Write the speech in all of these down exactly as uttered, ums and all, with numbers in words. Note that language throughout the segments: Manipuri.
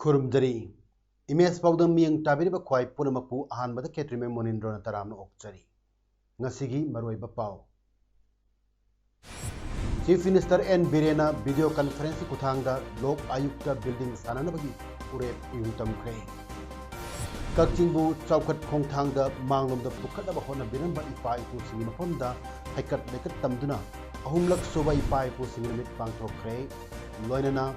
ꯈꯨꯔꯨꯝꯖꯔꯤ꯫ ꯏꯃꯦꯖ ꯄꯥꯎꯗꯝ ꯃꯤꯠꯌꯦꯡ ꯇꯥꯕꯤꯔꯤꯕ ꯈ꯭ꯋꯥꯏ ꯄꯨꯝꯅꯃꯛꯄꯨ ꯑꯍꯥꯟꯕꯗ ꯈꯦꯇ꯭ꯔꯤꯃꯌꯨꯝ ꯃꯣꯅꯤꯟꯗ꯭ꯔꯣꯅ ꯇꯔꯥꯝꯅ ꯑꯣꯛꯆꯔꯤ꯫ ꯉꯁꯤꯒꯤ ꯃꯔꯨꯑꯣꯏꯕ ꯄꯥꯎ꯫ ꯆꯤꯐ ꯃꯤꯅꯤꯁꯇꯔ ꯑꯦꯟ ꯕꯤꯔꯦꯟꯅ ꯚꯤꯗꯤꯑꯣ ꯀꯟꯐꯔꯦꯟꯁꯀꯤ ꯈꯨꯠꯊꯥꯡꯗ ꯂꯣꯛ ꯑꯥꯌꯨꯛꯇ ꯕꯤꯜꯗꯤꯡ ꯁꯥꯅꯅꯕꯒꯤ ꯎꯔꯦꯞ ꯎꯌꯨꯡ ꯇꯝꯈ꯭ꯔꯦ꯫ ꯀꯛꯆꯤꯡꯕꯨ ꯆꯥꯎꯈꯠ ꯈꯣꯡꯊꯥꯡꯗ ꯃꯥꯡꯂꯣꯝꯗ ꯄꯨꯈꯠꯅꯕ ꯍꯣꯠꯅꯕꯤꯔꯝꯕ ꯏꯄꯥ ꯏꯄꯨꯁꯤꯡꯒꯤ ꯃꯐꯝꯗ ꯍꯩꯀꯠ ꯂꯩꯀꯠ ꯇꯝꯗꯨꯅ ꯑꯍꯨꯝꯂꯛ ꯁꯨꯕ ꯏꯄꯥ ꯏꯄꯨꯁꯤꯡꯒꯤ ꯅꯨꯃꯤꯠ ꯄꯥꯡꯊꯣꯛꯈ꯭ꯔꯦ꯫ ꯂꯣꯏꯅꯅ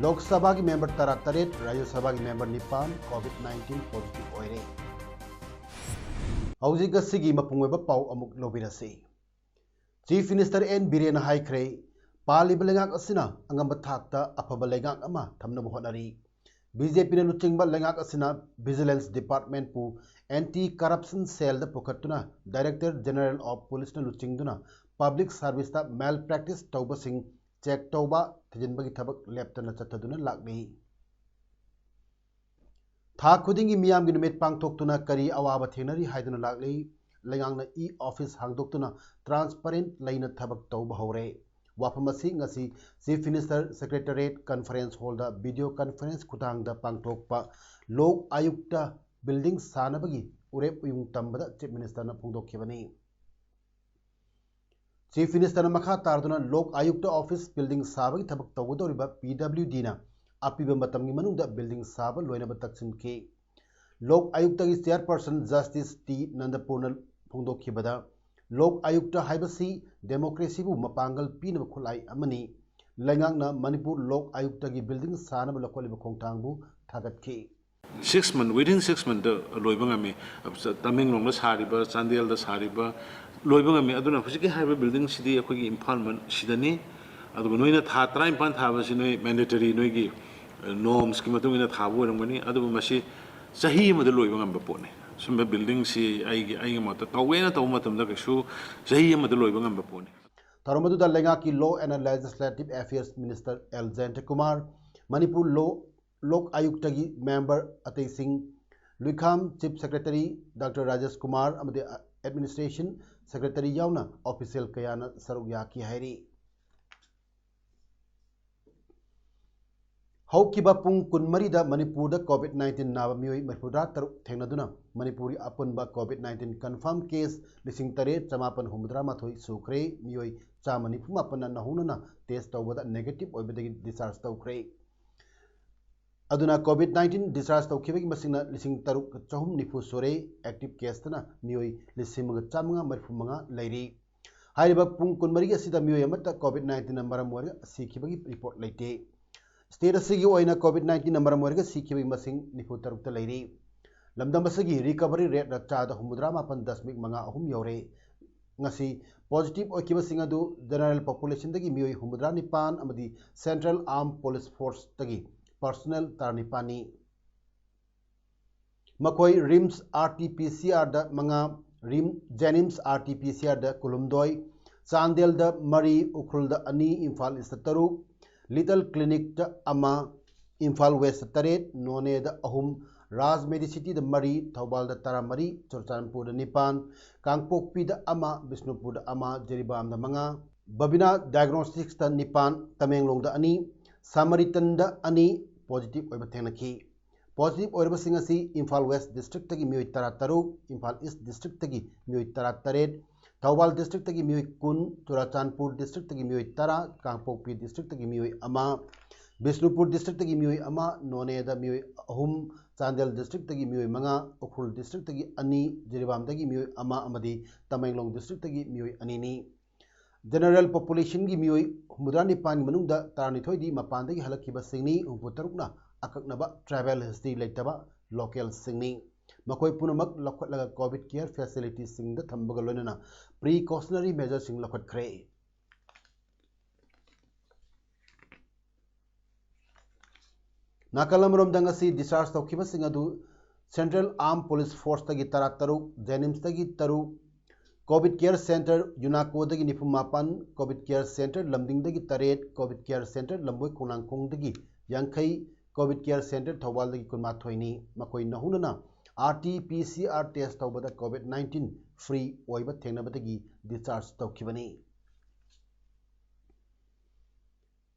ꯂꯣꯛ ꯁꯚꯥꯒꯤ ꯃꯦꯝꯕꯔ ꯇꯔꯥꯇꯔꯦꯠ, ꯔꯥꯖ꯭ꯌ ꯁꯚꯥꯒꯤ ꯃꯦꯝꯕꯔ ꯅꯤꯄꯥꯟ COVID nineteen positive ꯑꯣꯏꯔꯦ꯫ ꯍꯧꯖꯤꯛ ꯑꯁꯤꯒꯤ ꯃꯄꯨꯡ ꯑꯣꯏꯕ ꯄꯥꯎ ꯑꯃꯨꯛ ꯂꯧꯕꯤꯔꯁꯤ꯫ ꯆꯤꯐ ꯃꯤꯅꯤꯁꯇꯔ ꯑꯦꯟ ꯕꯤꯔꯦꯟꯅ ꯍꯥꯏꯈ꯭ꯔꯦ, ꯄꯥꯜꯂꯤꯕ ꯂꯩꯉꯥꯛ ꯑꯁꯤꯅ ꯑꯉꯝꯕ ꯊꯥꯛꯇ ꯑꯐꯕ ꯂꯩꯉꯥꯛ ꯑꯃ ꯊꯝꯅꯕ ꯍꯣꯠꯅꯔꯤ꯫ ꯕꯤ ꯖꯦ ꯄꯤꯅ ꯂꯨꯆꯤꯡꯕ ꯂꯩꯉꯥꯛ ꯑꯁꯤꯅ ꯚꯤꯖꯤꯂꯦꯟꯁ ꯗꯤꯄꯥꯔꯠꯃꯦꯟꯠꯄꯨ ꯑꯦꯟꯇꯤ ꯀꯔꯞꯁꯟ ꯁꯦꯜꯗ ꯄꯨꯈꯠꯇꯨꯅ ꯗꯥꯏꯔꯦꯛꯇꯔ ꯖꯦꯅꯔꯦꯜ ꯑꯣꯐ ꯄꯨꯂꯤꯁꯅ ꯂꯨꯆꯤꯡꯗꯨꯅ ꯄꯕ꯭ꯂꯤꯛ ꯁꯥꯔꯚꯤꯁꯇ ꯃꯦꯜ ꯄ꯭ꯔꯦꯛꯇꯤꯁ ꯇꯧꯕꯁꯤꯡ ꯆꯦꯛ ꯇꯧꯕ, ꯊꯤꯖꯤꯟꯕꯒꯤ ꯊꯕꯛ ꯂꯦꯞꯇꯅ ꯆꯠꯊꯗꯨꯅ ꯂꯥꯛꯂꯤ꯫ ꯊꯥ ꯈꯨꯗꯤꯡꯒꯤ ꯃꯤꯌꯥꯝꯒꯤ ꯅꯨꯃꯤꯠ ꯄꯥꯡꯊꯣꯛꯇꯨꯅ ꯀꯔꯤ ꯑꯋꯥꯕ ꯊꯦꯡꯅꯔꯤ ꯍꯥꯏꯗꯨꯅ ꯂꯥꯛꯂꯤ꯫ ꯂꯩꯉꯥꯛꯅ ꯏ ꯑꯣꯐꯤꯁ ꯍꯥꯡꯗꯣꯛꯇꯨꯅ ꯇ꯭ꯔꯥꯟꯁꯄꯔꯦꯟꯠ ꯂꯩꯅ ꯊꯕꯛ ꯇꯧꯕ ꯍꯧꯔꯦ꯫ ꯋꯥꯐꯝ ꯑꯁꯤ ꯉꯁꯤ ꯆꯤꯐ ꯃꯤꯅꯤꯁꯇꯔ ꯁꯦꯀ꯭ꯔꯦꯇꯔꯤꯌꯦꯠ ꯀꯟꯐꯔꯦꯟꯁ ꯍꯣꯜꯗ ꯚꯤꯗꯤꯑꯣ ꯀꯟꯐꯔꯦꯟꯁ ꯈꯨꯠꯊꯥꯡꯗ ꯄꯥꯡꯊꯣꯛꯄ ꯂꯣꯛ ꯑꯥꯌꯨꯛꯇ ꯕꯤꯜꯗꯤꯡ ꯁꯥꯅꯕꯒꯤ ꯎꯔꯦꯞ ꯎꯌꯨꯡ ꯇꯝꯕꯗ ꯆꯤꯐ ꯃꯤꯅꯤꯁꯇꯔꯅ ꯐꯣꯡꯗꯣꯛꯈꯤꯕꯅꯤ꯫ ꯆꯤꯐ ꯃꯤꯅꯤꯁꯇꯔꯅ ꯃꯈꯥ ꯇꯥꯔꯗꯨꯅ ꯂꯣꯛ ꯑꯥꯌꯨꯛꯇ ꯑꯣꯐꯤꯁ ꯕꯤꯜꯗꯤꯡ ꯁꯥꯕꯒꯤ ꯊꯕꯛ ꯇꯧꯒꯗꯧꯔꯤꯕ ꯄꯤ ꯗꯕ꯭ꯂꯤꯎ ꯗꯤꯅ ꯑꯄꯤꯕ ꯃꯇꯝꯒꯤ ꯃꯅꯨꯡꯗ ꯕꯤꯜꯗꯤꯡ ꯁꯥꯕ ꯂꯣꯏꯅꯕ ꯇꯛꯁꯤꯟꯈꯤ꯫ ꯂꯣꯛ ꯑꯥꯌꯨꯛꯇꯒꯤ ꯆꯦꯌꯔꯄꯔꯁꯟ ꯖꯁꯇꯤꯁ ꯇꯤ ꯅꯟꯗꯄꯨꯔꯅ ꯐꯣꯡꯗꯣꯛꯈꯤꯕꯗ, ꯂꯣꯛ ꯑꯥꯌꯨꯛꯇ ꯍꯥꯏꯕꯁꯤ ꯗꯦꯃꯣꯀ꯭ꯔꯦꯁꯤꯕꯨ ꯃꯄꯥꯡꯒꯜ ꯄꯤꯅꯕ ꯈꯨꯠꯂꯥꯏ ꯑꯃꯅꯤ꯫ ꯂꯩꯉꯥꯛꯅ ꯃꯅꯤꯄꯨꯔ ꯂꯣꯛ ꯑꯥꯌꯨꯛꯇꯒꯤ ꯕꯤꯜꯗꯤꯡ ꯁꯥꯅꯕ ꯂꯧꯈꯠꯂꯤꯕ ꯈꯣꯡꯊꯥꯡꯕꯨ ꯊꯥꯒꯠꯈꯤ꯫ Six month, within six monthꯗ ꯂꯣꯏꯕ ꯉꯝꯃꯤ꯫ ꯇꯃꯦꯡꯂꯣꯡꯗ ꯁꯥꯔꯤꯕ, ꯆꯥꯟꯗꯦꯜꯗ ꯁꯥꯔꯤꯕ ꯂꯣꯏꯕ ꯉꯝꯃꯤ꯫ ꯑꯗꯨꯅ ꯍꯧꯖꯤꯛꯀꯤ ꯍꯥꯏꯔꯤꯕ ꯕꯤꯜꯗꯤꯡꯁꯤꯗꯤ ꯑꯩꯈꯣꯏꯒꯤ ꯏꯝꯐꯥꯜ ꯃꯟ-, ꯁꯤꯗꯅꯤ꯫ ꯑꯗꯨꯒ ꯅꯣꯏꯅ ꯊꯥ ꯇꯔꯥꯅꯤꯄꯥꯟ ꯊꯥꯕꯁꯤ ꯅꯣꯏ ꯃꯦꯟꯗꯦꯇꯔꯤ, ꯅꯣꯏꯒꯤ ꯅꯣꯔꯝꯁꯀꯤ ꯃꯇꯨꯡ ꯏꯟꯅ ꯊꯥꯕ ꯑꯣꯏꯔꯝꯒꯅꯤ꯫ ꯑꯗꯨꯕꯨ ꯃꯁꯤ ꯆꯍꯤ ꯑꯃꯗ ꯂꯣꯏꯕ ꯉꯝꯕ ꯄꯣꯠꯅꯤ꯫ ꯁꯨꯝꯕ ꯕꯤꯜꯗꯤꯡꯁꯤ ꯑꯩꯒꯤ ꯑꯩꯒꯤ ꯃꯣꯠꯇ ꯇꯧꯒꯦꯅ ꯇꯧꯕ ꯃꯇꯝꯗ ꯀꯩꯁꯨ ꯆꯍꯤ ꯑꯃꯗ ꯂꯣꯏꯕ ꯉꯝꯕ ꯄꯣꯠꯅꯤ꯫ ꯊꯧꯔꯝ ꯑꯗꯨꯗ ꯂꯩꯉꯥꯛꯀꯤ Law and Legislative Affairs Minister L Jayantakumar, Manipur ꯂꯣ ꯂꯣꯛ ꯑꯥꯌꯨꯛꯇꯒꯤ ꯃꯦꯝꯕꯔ ꯑꯇꯩꯁꯤꯡ, ꯂꯨꯏꯈꯥꯝ Chief Secretary doctor Rajesh Kumar ꯑꯃꯗꯤ Administration Secretary ꯌꯥꯎꯅ official ꯀꯌꯥꯅ ꯁꯔꯨꯛ ꯌꯥꯈꯤ ꯍꯥꯏꯔꯤ꯫ ꯍꯧꯈꯤꯕ ꯄꯨꯡ ꯀꯨꯟꯃꯔꯤꯗ ꯃꯅꯤꯄꯨꯔꯗ COVID nineteen ꯅꯥꯕ ꯃꯤꯑꯣꯏ ꯃꯔꯤꯐꯨꯇꯔꯥ ꯇꯔꯨꯛ ꯊꯦꯡꯅꯗꯨꯅ ꯃꯅꯤꯄꯨꯔꯒꯤ ꯑꯄꯨꯟꯕ COVID nineteen confirm case ꯂꯤꯁꯤꯡ ꯇꯔꯦꯠ ꯆꯃꯥꯄꯟ ꯍꯨꯝꯐꯨꯇꯔꯥ ꯃꯥꯊꯣꯏ ꯁꯨꯈ꯭ꯔꯦ꯫ ꯃꯤꯑꯣꯏ ꯆꯥꯝꯃ ꯅꯤꯐꯨ ꯃꯥꯄꯟꯅ ꯅꯧꯍꯧꯅꯅ test ꯇꯧꯕꯗ negative ꯑꯣꯏꯕꯗꯒꯤ discharge ꯇꯧꯈ꯭ꯔꯦ꯫ ꯑꯗꯨꯅ COVID nineteen discharge ꯇꯧꯈꯤꯕꯒꯤ ꯃꯁꯤꯡꯅ ꯂꯤꯁꯤꯡ ꯇꯔꯨꯛ ꯆꯍꯨꯝ ꯅꯤꯐꯨ ꯁꯨꯔꯦ꯫ Active caseꯇꯅ ꯃꯤꯑꯣꯏ ꯂꯤꯁꯤꯡ ꯑꯃꯒ ꯆꯥꯝꯃꯉꯥ ꯃꯔꯤꯐꯨ ꯃꯉꯥ ꯂꯩꯔꯤ꯫ ꯍꯥꯏꯔꯤꯕ ꯄꯨꯡ ꯀꯨꯟꯃꯔꯤ ꯑꯁꯤꯗ ꯃꯤꯑꯣꯏ ꯑꯃꯠꯇ COVID nineteenꯅ ꯃꯔꯝ ꯑꯣꯏꯔꯒ ꯁꯤꯈꯤꯕꯒꯤ report ꯂꯩꯇꯦ꯫ State ꯑꯁꯤꯒꯤ ꯑꯣꯏꯅ COVID nineteenꯅ ꯃꯔꯝ ꯑꯣꯏꯔꯒ ꯁꯤꯈꯤꯕꯒꯤ ꯃꯁꯤꯡ ꯅꯤꯐꯨ ꯇꯔꯨꯛꯇ ꯂꯩꯔꯤ꯫ ꯂꯝꯗꯝ ꯑꯁꯤꯒꯤ recovery rateꯅ ꯆꯥꯗ ꯍꯨꯝꯐꯨꯇꯔꯥ ꯃꯥꯄꯟ ꯗꯁꯃꯤꯛ ꯃꯉꯥ ꯑꯍꯨꯝ ꯌꯧꯔꯦ꯫ ꯉꯁꯤ positive ꯑꯣꯏꯈꯤꯕꯁꯤꯡ ꯑꯗꯨ general populationꯗꯒꯤ ꯃꯤꯑꯣꯏ ꯍꯨꯝꯐꯨꯇꯔꯥ ꯅꯤꯄꯥꯟ ꯑꯃꯗꯤ Central Armed Police Forceꯇꯒꯤ personnel ꯇꯔꯥꯅꯤꯄꯥꯟꯅꯤ꯫ ꯃꯈꯣꯏ RIMS RT-PCRꯗ ꯃꯉꯥ, ꯔꯤꯝ-, JNIMS RT-PCRꯗ ꯀꯨꯟꯍꯨꯝꯗꯣꯏ, ꯆꯥꯟꯗꯦꯜꯗ ꯃꯔꯤ, ꯎꯈ꯭ꯔꯨꯜꯗ ꯑꯅꯤ, ꯏꯝꯐꯥꯜ ꯏꯁꯇ ꯇꯔꯨꯛ, Little Clinicꯇ ꯑꯃ, ꯏꯝꯐꯥꯜ Westꯇ ꯇꯔꯦꯠ, ꯅꯣꯅꯦꯗ ꯑꯍꯨꯝ, ꯔꯥꯖ Medicityꯗ ꯃꯔꯤ, ꯊꯧꯕꯥꯜꯗ ꯇꯔꯥꯃꯔꯤ, ꯆꯨꯔꯆꯥꯟꯄꯨꯔꯗ ꯅꯤꯄꯥꯟ, ꯀꯥꯡꯄꯣꯛꯄꯤꯗ ꯑꯃ, ꯕꯤꯁꯅꯨꯄꯨꯔꯗ ꯑꯃ, ꯖꯤꯔꯤꯕꯥꯝꯗ ꯃꯉꯥ, ꯕꯕꯤꯅꯥ Diagnosticsꯇ ꯅꯤꯄꯥꯟ, ꯇꯃꯦꯡꯂꯣꯡꯗ ꯑꯅꯤ, ꯁꯃꯥꯔꯤꯇꯟꯗ ꯑꯅꯤ positive ꯑꯣꯏꯕ ꯊꯦꯡꯅꯈꯤ꯫ Positive ꯑꯣꯏꯔꯕꯁꯤꯡ ꯑꯁꯤ ꯏꯝꯐꯥꯜ West Districtꯇꯒꯤ ꯃꯤꯑꯣꯏ ꯇꯔꯥꯇꯔꯨꯛ, ꯏꯝꯐꯥꯜ East Districtꯇꯒꯤ ꯃꯤꯑꯣꯏ ꯇꯔꯥꯇꯔꯦꯠ, ꯊꯧꯕꯥꯜ Districtꯇꯒꯤ ꯃꯤꯑꯣꯏ ꯀꯨꯟ, ꯆꯨꯔꯥꯆꯥꯟꯄꯨꯔ Districtꯇꯒꯤ ꯃꯤꯑꯣꯏ ꯇꯔꯥ, ꯀꯥꯡꯄꯣꯛꯄꯤ Districtꯇꯒꯤ ꯃꯤꯑꯣꯏ ꯑꯃ, ꯕꯤꯁꯅꯨꯄꯨꯔ Districtꯇꯒꯤ ꯃꯤꯑꯣꯏ ꯑꯃ, ꯅꯣꯅꯦꯗ ꯃꯤꯑꯣꯏ ꯑꯍꯨꯝ, ꯆꯥꯟꯗꯦꯜ Districtꯇꯒꯤ ꯃꯤꯑꯣꯏ ꯃꯉꯥ, ꯎꯈ꯭ꯔꯨꯜ Districtꯇꯒꯤ ꯑꯅꯤ, ꯖꯤꯔꯤꯕꯥꯝꯗꯒꯤ ꯃꯤꯑꯣꯏ ꯑꯃ ꯑꯃꯗꯤ ꯇꯃꯦꯡꯂꯣꯡ Districtꯇꯒꯤ ꯃꯤꯑꯣꯏ ꯑꯅꯤꯅꯤ꯫ General populationꯒꯤ ꯃꯤꯑꯣꯏ ꯍꯨꯝꯐꯨꯇꯔꯥ ꯅꯤꯄꯥꯟꯒꯤ ꯃꯅꯨꯡꯗ ꯇꯔꯥꯅꯤꯊꯣꯏꯗꯤ ꯃꯄꯥꯟꯗꯒꯤ ꯍꯜꯂꯛꯈꯤꯕꯁꯤꯡꯅꯤ, ꯍꯨꯝꯐꯨꯇꯔꯨꯛꯅ ꯑꯀꯛꯅꯕ travel history ꯂꯩꯇꯕ localꯁꯤꯡꯅꯤ꯫ ꯃꯈꯣꯏ ꯄꯨꯝꯅꯃꯛ ꯂꯧꯈꯠꯂꯒ COVID care facilityꯁꯤꯡꯗ ꯊꯝꯕꯒ ꯂꯣꯏꯅꯅ precautionary measureꯁꯤꯡ ꯂꯧꯈꯠꯈ꯭ꯔꯦ꯫ ꯅꯥꯀꯜ ꯑꯃꯔꯣꯝꯗ ꯉꯁꯤ discharge ꯇꯧꯈꯤꯕꯁꯤꯡ ꯑꯗꯨ Central Armed Police Forceꯇꯒꯤ ꯇꯔꯥꯇꯔꯨꯛ, JNIMSꯇꯒꯤ ꯇꯔꯨꯛ, COVID Care Centre ꯌꯨꯅꯥꯀꯣꯗꯒꯤ ꯅꯤꯐꯨ ꯃꯥꯄꯟ, COVID Care Centre ꯂꯝꯗꯤꯡꯗꯒꯤ ꯇꯔꯦꯠ, COVID Care Centre ꯂꯝꯕꯣꯏ ꯈꯣꯡꯅꯥꯡꯈꯣꯡꯗꯒꯤ ꯌꯥꯡꯈꯩ, COVID Care Centre ꯊꯧꯕꯥꯜꯗꯒꯤ ꯀꯨꯟꯃꯥꯊꯣꯏꯅꯤ꯫ ꯃꯈꯣꯏ ꯅꯧꯍꯧꯅꯅ RT-PCR test ꯇꯧꯕꯗ COVID nineteen free ꯑꯣꯏꯕ ꯊꯦꯡꯅꯕꯗꯒꯤ discharge ꯇꯧꯈꯤꯕꯅꯤ꯫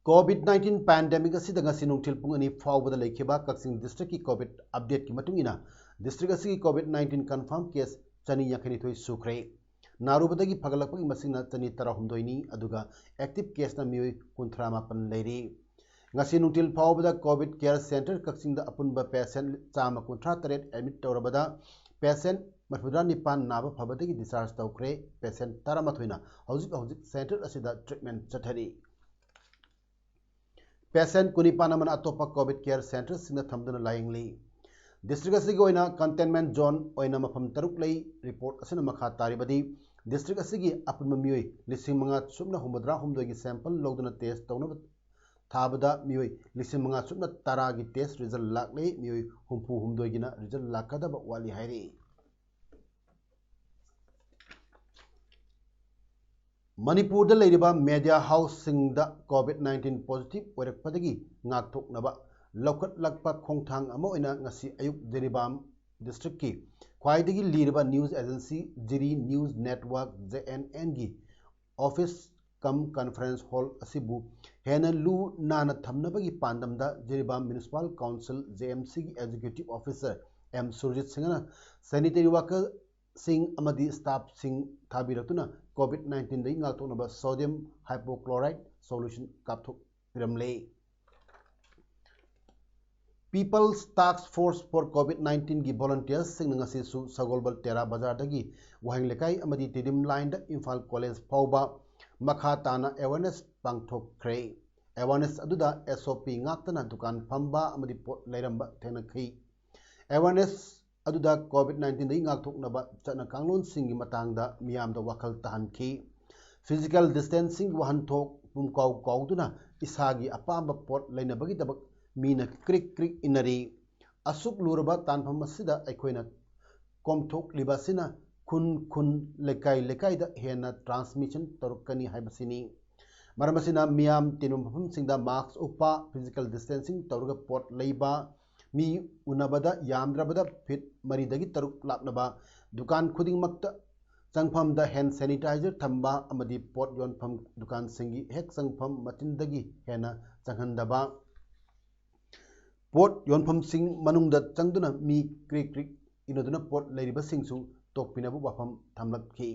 COVID nineteen pandemic ꯑꯁꯤꯗ ꯉꯁꯤ ꯅꯨꯡꯊꯤꯜ ꯄꯨꯡ ꯑꯅꯤ ꯐꯥꯎꯕꯗ ꯂꯩꯈꯤꯕ ꯀꯛꯆꯤꯡ districtꯀꯤ COVID updateꯀꯤ ꯃꯇꯨꯡ ꯏꯟꯅ, district ꯑꯁꯤꯒꯤ COVID nineteen confirm case ꯆꯅꯤ ꯌꯥꯡꯈꯩꯅꯤꯊꯣꯏ ꯁꯨꯈ꯭ꯔꯦ꯫ ꯅꯥꯔꯨꯕꯗꯒꯤ ꯐꯒꯠꯂꯛꯄꯒꯤ ꯃꯁꯤꯡꯅ ꯆꯅꯤ ꯇꯔꯥꯍꯨꯝꯗꯣꯏꯅꯤ, ꯑꯗꯨꯒ active caseꯅ ꯃꯤꯑꯣꯏ ꯀꯨꯟꯊ꯭ꯔꯥ ꯃꯥꯄꯟ ꯂꯩꯔꯤ꯫ ꯉꯁꯤ ꯅꯨꯡꯊꯤꯜ ꯐꯥꯎꯕꯗ COVID Care Centre ꯀꯛꯆꯤꯡꯗ ꯑꯄꯨꯟꯕ patient ꯆꯥꯝꯃ ꯀꯨꯟꯊ꯭ꯔꯥ ꯇꯔꯦꯠ admit ꯇꯧꯔꯕꯗ, patient ꯃꯔꯤꯐꯨꯇꯔꯥ ꯅꯤꯄꯥꯟ ꯅꯥꯕ ꯐꯕꯗꯒꯤ discharge ꯇꯧꯈ꯭ꯔꯦ꯫ Patient ꯇꯔꯥꯃꯥꯊꯣꯏꯅ ꯍꯧꯖꯤꯛ ꯍꯧꯖꯤꯛ centre ꯑꯁꯤꯗ treatment ꯆꯠꯊꯔꯤ꯫ Patient ꯀꯨꯟꯅꯤꯄꯥꯟ ꯑꯃꯅ ꯑꯇꯣꯞꯄ COVID Care Centreꯁꯤꯡꯗ ꯊꯝꯗꯨꯅ ꯂꯥꯌꯦꯡꯂꯤ꯫ District ꯑꯁꯤꯒꯤ ꯑꯣꯏꯅ containment zone ꯑꯣꯏꯅ ꯃꯐꯝ ꯇꯔꯨꯛ ꯂꯩ꯫ Report ꯑꯁꯤꯅ ꯃꯈꯥ ꯇꯥꯔꯤꯕꯗꯤ, district ꯑꯁꯤꯒꯤ ꯑꯄꯨꯟꯕ ꯃꯤꯑꯣꯏ ꯂꯤꯁꯤꯡ ꯃꯉꯥ ꯁꯨꯞꯅ ꯍꯨꯝꯐꯨꯇꯔꯥ ꯍꯨꯝꯗꯣꯏꯒꯤ sample ꯂꯧꯗꯨꯅ test ꯇꯧꯅꯕ ꯊꯥꯕꯗ ꯃꯤꯑꯣꯏ ꯂꯤꯁꯤꯡ ꯃꯉꯥ ꯁꯨꯞꯅ ꯇꯔꯥꯒꯤ test result ꯂꯥꯛꯂꯦ꯫ ꯃꯤꯑꯣꯏ ꯍꯨꯝꯐꯨ ꯍꯨꯝꯗꯣꯏꯒꯤꯅ result ꯂꯥꯛꯀꯗꯕ ꯋꯥꯠꯂꯤ ꯍꯥꯏꯔꯤ꯫ ꯃꯅꯤꯄꯨꯔꯗ ꯂꯩꯔꯤꯕ media houseꯁꯤꯡꯗ COVID nineteen positive ꯑꯣꯏꯔꯛꯄꯗꯒꯤ ꯉꯥꯛꯊꯣꯛꯅꯕ ꯂꯧꯈꯠꯂꯛꯄ ꯈꯣꯡꯊꯥꯡ ꯑꯃ ꯑꯣꯏꯅ ꯉꯁꯤ ꯑꯌꯨꯛ ꯖꯤꯔꯤꯕꯥꯝ districtꯀꯤ ꯈ꯭ꯋꯥꯏꯗꯒꯤ ꯂꯤꯔꯕ news agency ꯖꯤꯔꯤ News Network, JNNꯒꯤ office cum conference hall ꯑꯁꯤꯕꯨ ꯍꯦꯟꯅ ꯂꯨ ꯅꯥꯟꯅ ꯊꯝꯅꯕꯒꯤ ꯄꯥꯟꯗꯝꯗ ꯖꯤꯔꯤꯕꯥꯝ Municipal Council, JMCꯒꯤ executive officer ꯑꯦꯝ ꯁꯨꯔꯖꯤꯠ ꯁꯤꯡꯍꯅ sanitary workerꯁꯤꯡ ꯑꯃꯗꯤ staffꯁꯤꯡ ꯊꯥꯕꯤꯔꯛꯇꯨꯅ COVID nineteenꯗꯒꯤ ꯉꯥꯛꯊꯣꯛꯅꯕ sodium hypochlorite solution ꯀꯥꯞꯊꯣꯛꯄꯤꯔꯝꯂꯦ꯫ People's Task Force for COVID nineteenꯒꯤ volunteersꯁꯤꯡꯅ ꯉꯁꯤꯁꯨ ꯁꯒꯣꯜꯕꯜ ꯇꯦꯔꯥ ꯕꯖꯥꯔꯗꯒꯤ ꯋꯥꯍꯦꯡ ꯂꯩꯀꯥꯏ ꯑꯃꯗꯤ ꯇꯤꯗꯤꯝ ꯂꯥꯏꯟꯗ ꯏꯝꯐꯥꯜ ꯀꯣꯂꯦꯖ ꯐꯥꯎꯕ ꯃꯈꯥ ꯇꯥꯅ awareness ꯄꯥꯡꯊꯣꯛꯈ꯭ꯔꯦ꯫ Awareness ꯑꯗꯨꯗ SOP ꯉꯥꯛꯇꯅ ꯗꯨꯀꯥꯟ ꯐꯝꯕ ꯑꯃꯗꯤ ꯄꯣꯠ ꯂꯩꯔꯝꯕ ꯊꯦꯡꯅꯈꯤ꯫ Awareness ꯑꯗꯨꯗ COVID nineteenꯗꯒꯤ ꯉꯥꯛꯊꯣꯛꯅꯕ ꯆꯠꯅ ꯀꯥꯡꯂꯣꯟꯁꯤꯡꯒꯤ ꯃꯇꯥꯡꯗ ꯃꯤꯌꯥꯝꯗ ꯋꯥꯈꯜ ꯇꯥꯍꯟꯈꯤ꯫ Physical distancingꯒꯤ ꯋꯥꯍꯟꯊꯣꯛ ꯄꯨꯝꯀꯥꯎ ꯀꯥꯎꯗꯨꯅ ꯏꯁꯥꯒꯤ ꯑꯄꯥꯝꯕ ꯄꯣꯠ ꯂꯩꯅꯕꯒꯤꯗꯃꯛ ꯃꯤꯅ ꯀ꯭ꯔꯤꯛ ꯀ꯭ꯔꯤꯛ ꯏꯟꯅꯔꯤ꯫ ꯑꯁꯨꯛ ꯂꯨꯔꯕ ꯇꯥꯟꯐꯝ ꯑꯁꯤꯗ ꯑꯩꯈꯣꯏꯅ ꯀꯣꯝꯊꯣꯛꯂꯤꯕ ꯑꯁꯤꯅ ꯈꯨꯟ ꯈꯨꯟ, ꯂꯩꯀꯥꯏ ꯂꯩꯀꯥꯏꯗ ꯍꯦꯟꯅ transmission ꯇꯧꯔꯛꯀꯅꯤ ꯍꯥꯏꯕꯁꯤꯅꯤ꯫ ꯃꯔꯝ ꯑꯁꯤꯅ ꯃꯤꯌꯥꯝ ꯇꯤꯟꯕ ꯃꯐꯝꯁꯤꯡꯗ mask ꯎꯞꯄ, physical distancing ꯇꯧꯔꯒ ꯄꯣꯠ ꯂꯩꯕ, ꯃꯤ ꯎꯅꯕꯗ ꯌꯥꯝꯗ꯭ꯔꯕꯗ feet ꯃꯔꯤꯗꯒꯤ ꯇꯔꯨꯛ ꯂꯥꯞꯅꯕ, ꯗꯨꯀꯥꯟ ꯈꯨꯗꯤꯡꯃꯛꯇ ꯆꯪꯐꯝꯗ hand sanitizer ꯊꯝꯕ ꯑꯃꯗꯤ ꯄꯣꯠ ꯌꯣꯟꯐꯝ ꯗꯨꯀꯥꯟꯁꯤꯡꯒꯤ ꯍꯦꯛ ꯆꯪꯐꯝ ꯃꯆꯤꯟꯗꯒꯤ ꯍꯦꯟꯅ ꯆꯪꯍꯟꯗꯕ꯫ ꯄꯣꯠ ꯌꯣꯟꯐꯝꯁꯤꯡ ꯃꯅꯨꯡꯗ ꯆꯪꯗꯨꯅ ꯃꯤ ꯀ꯭ꯔꯤꯛ ꯀ꯭ꯔꯤꯛ ꯏꯟꯅꯗꯨꯅ ꯄꯣꯠ ꯂꯩꯔꯤꯕꯁꯤꯡꯁꯨ ꯇꯣꯛꯄꯤꯅꯕ ꯋꯥꯐꯝ ꯊꯝꯂꯛꯈꯤ꯫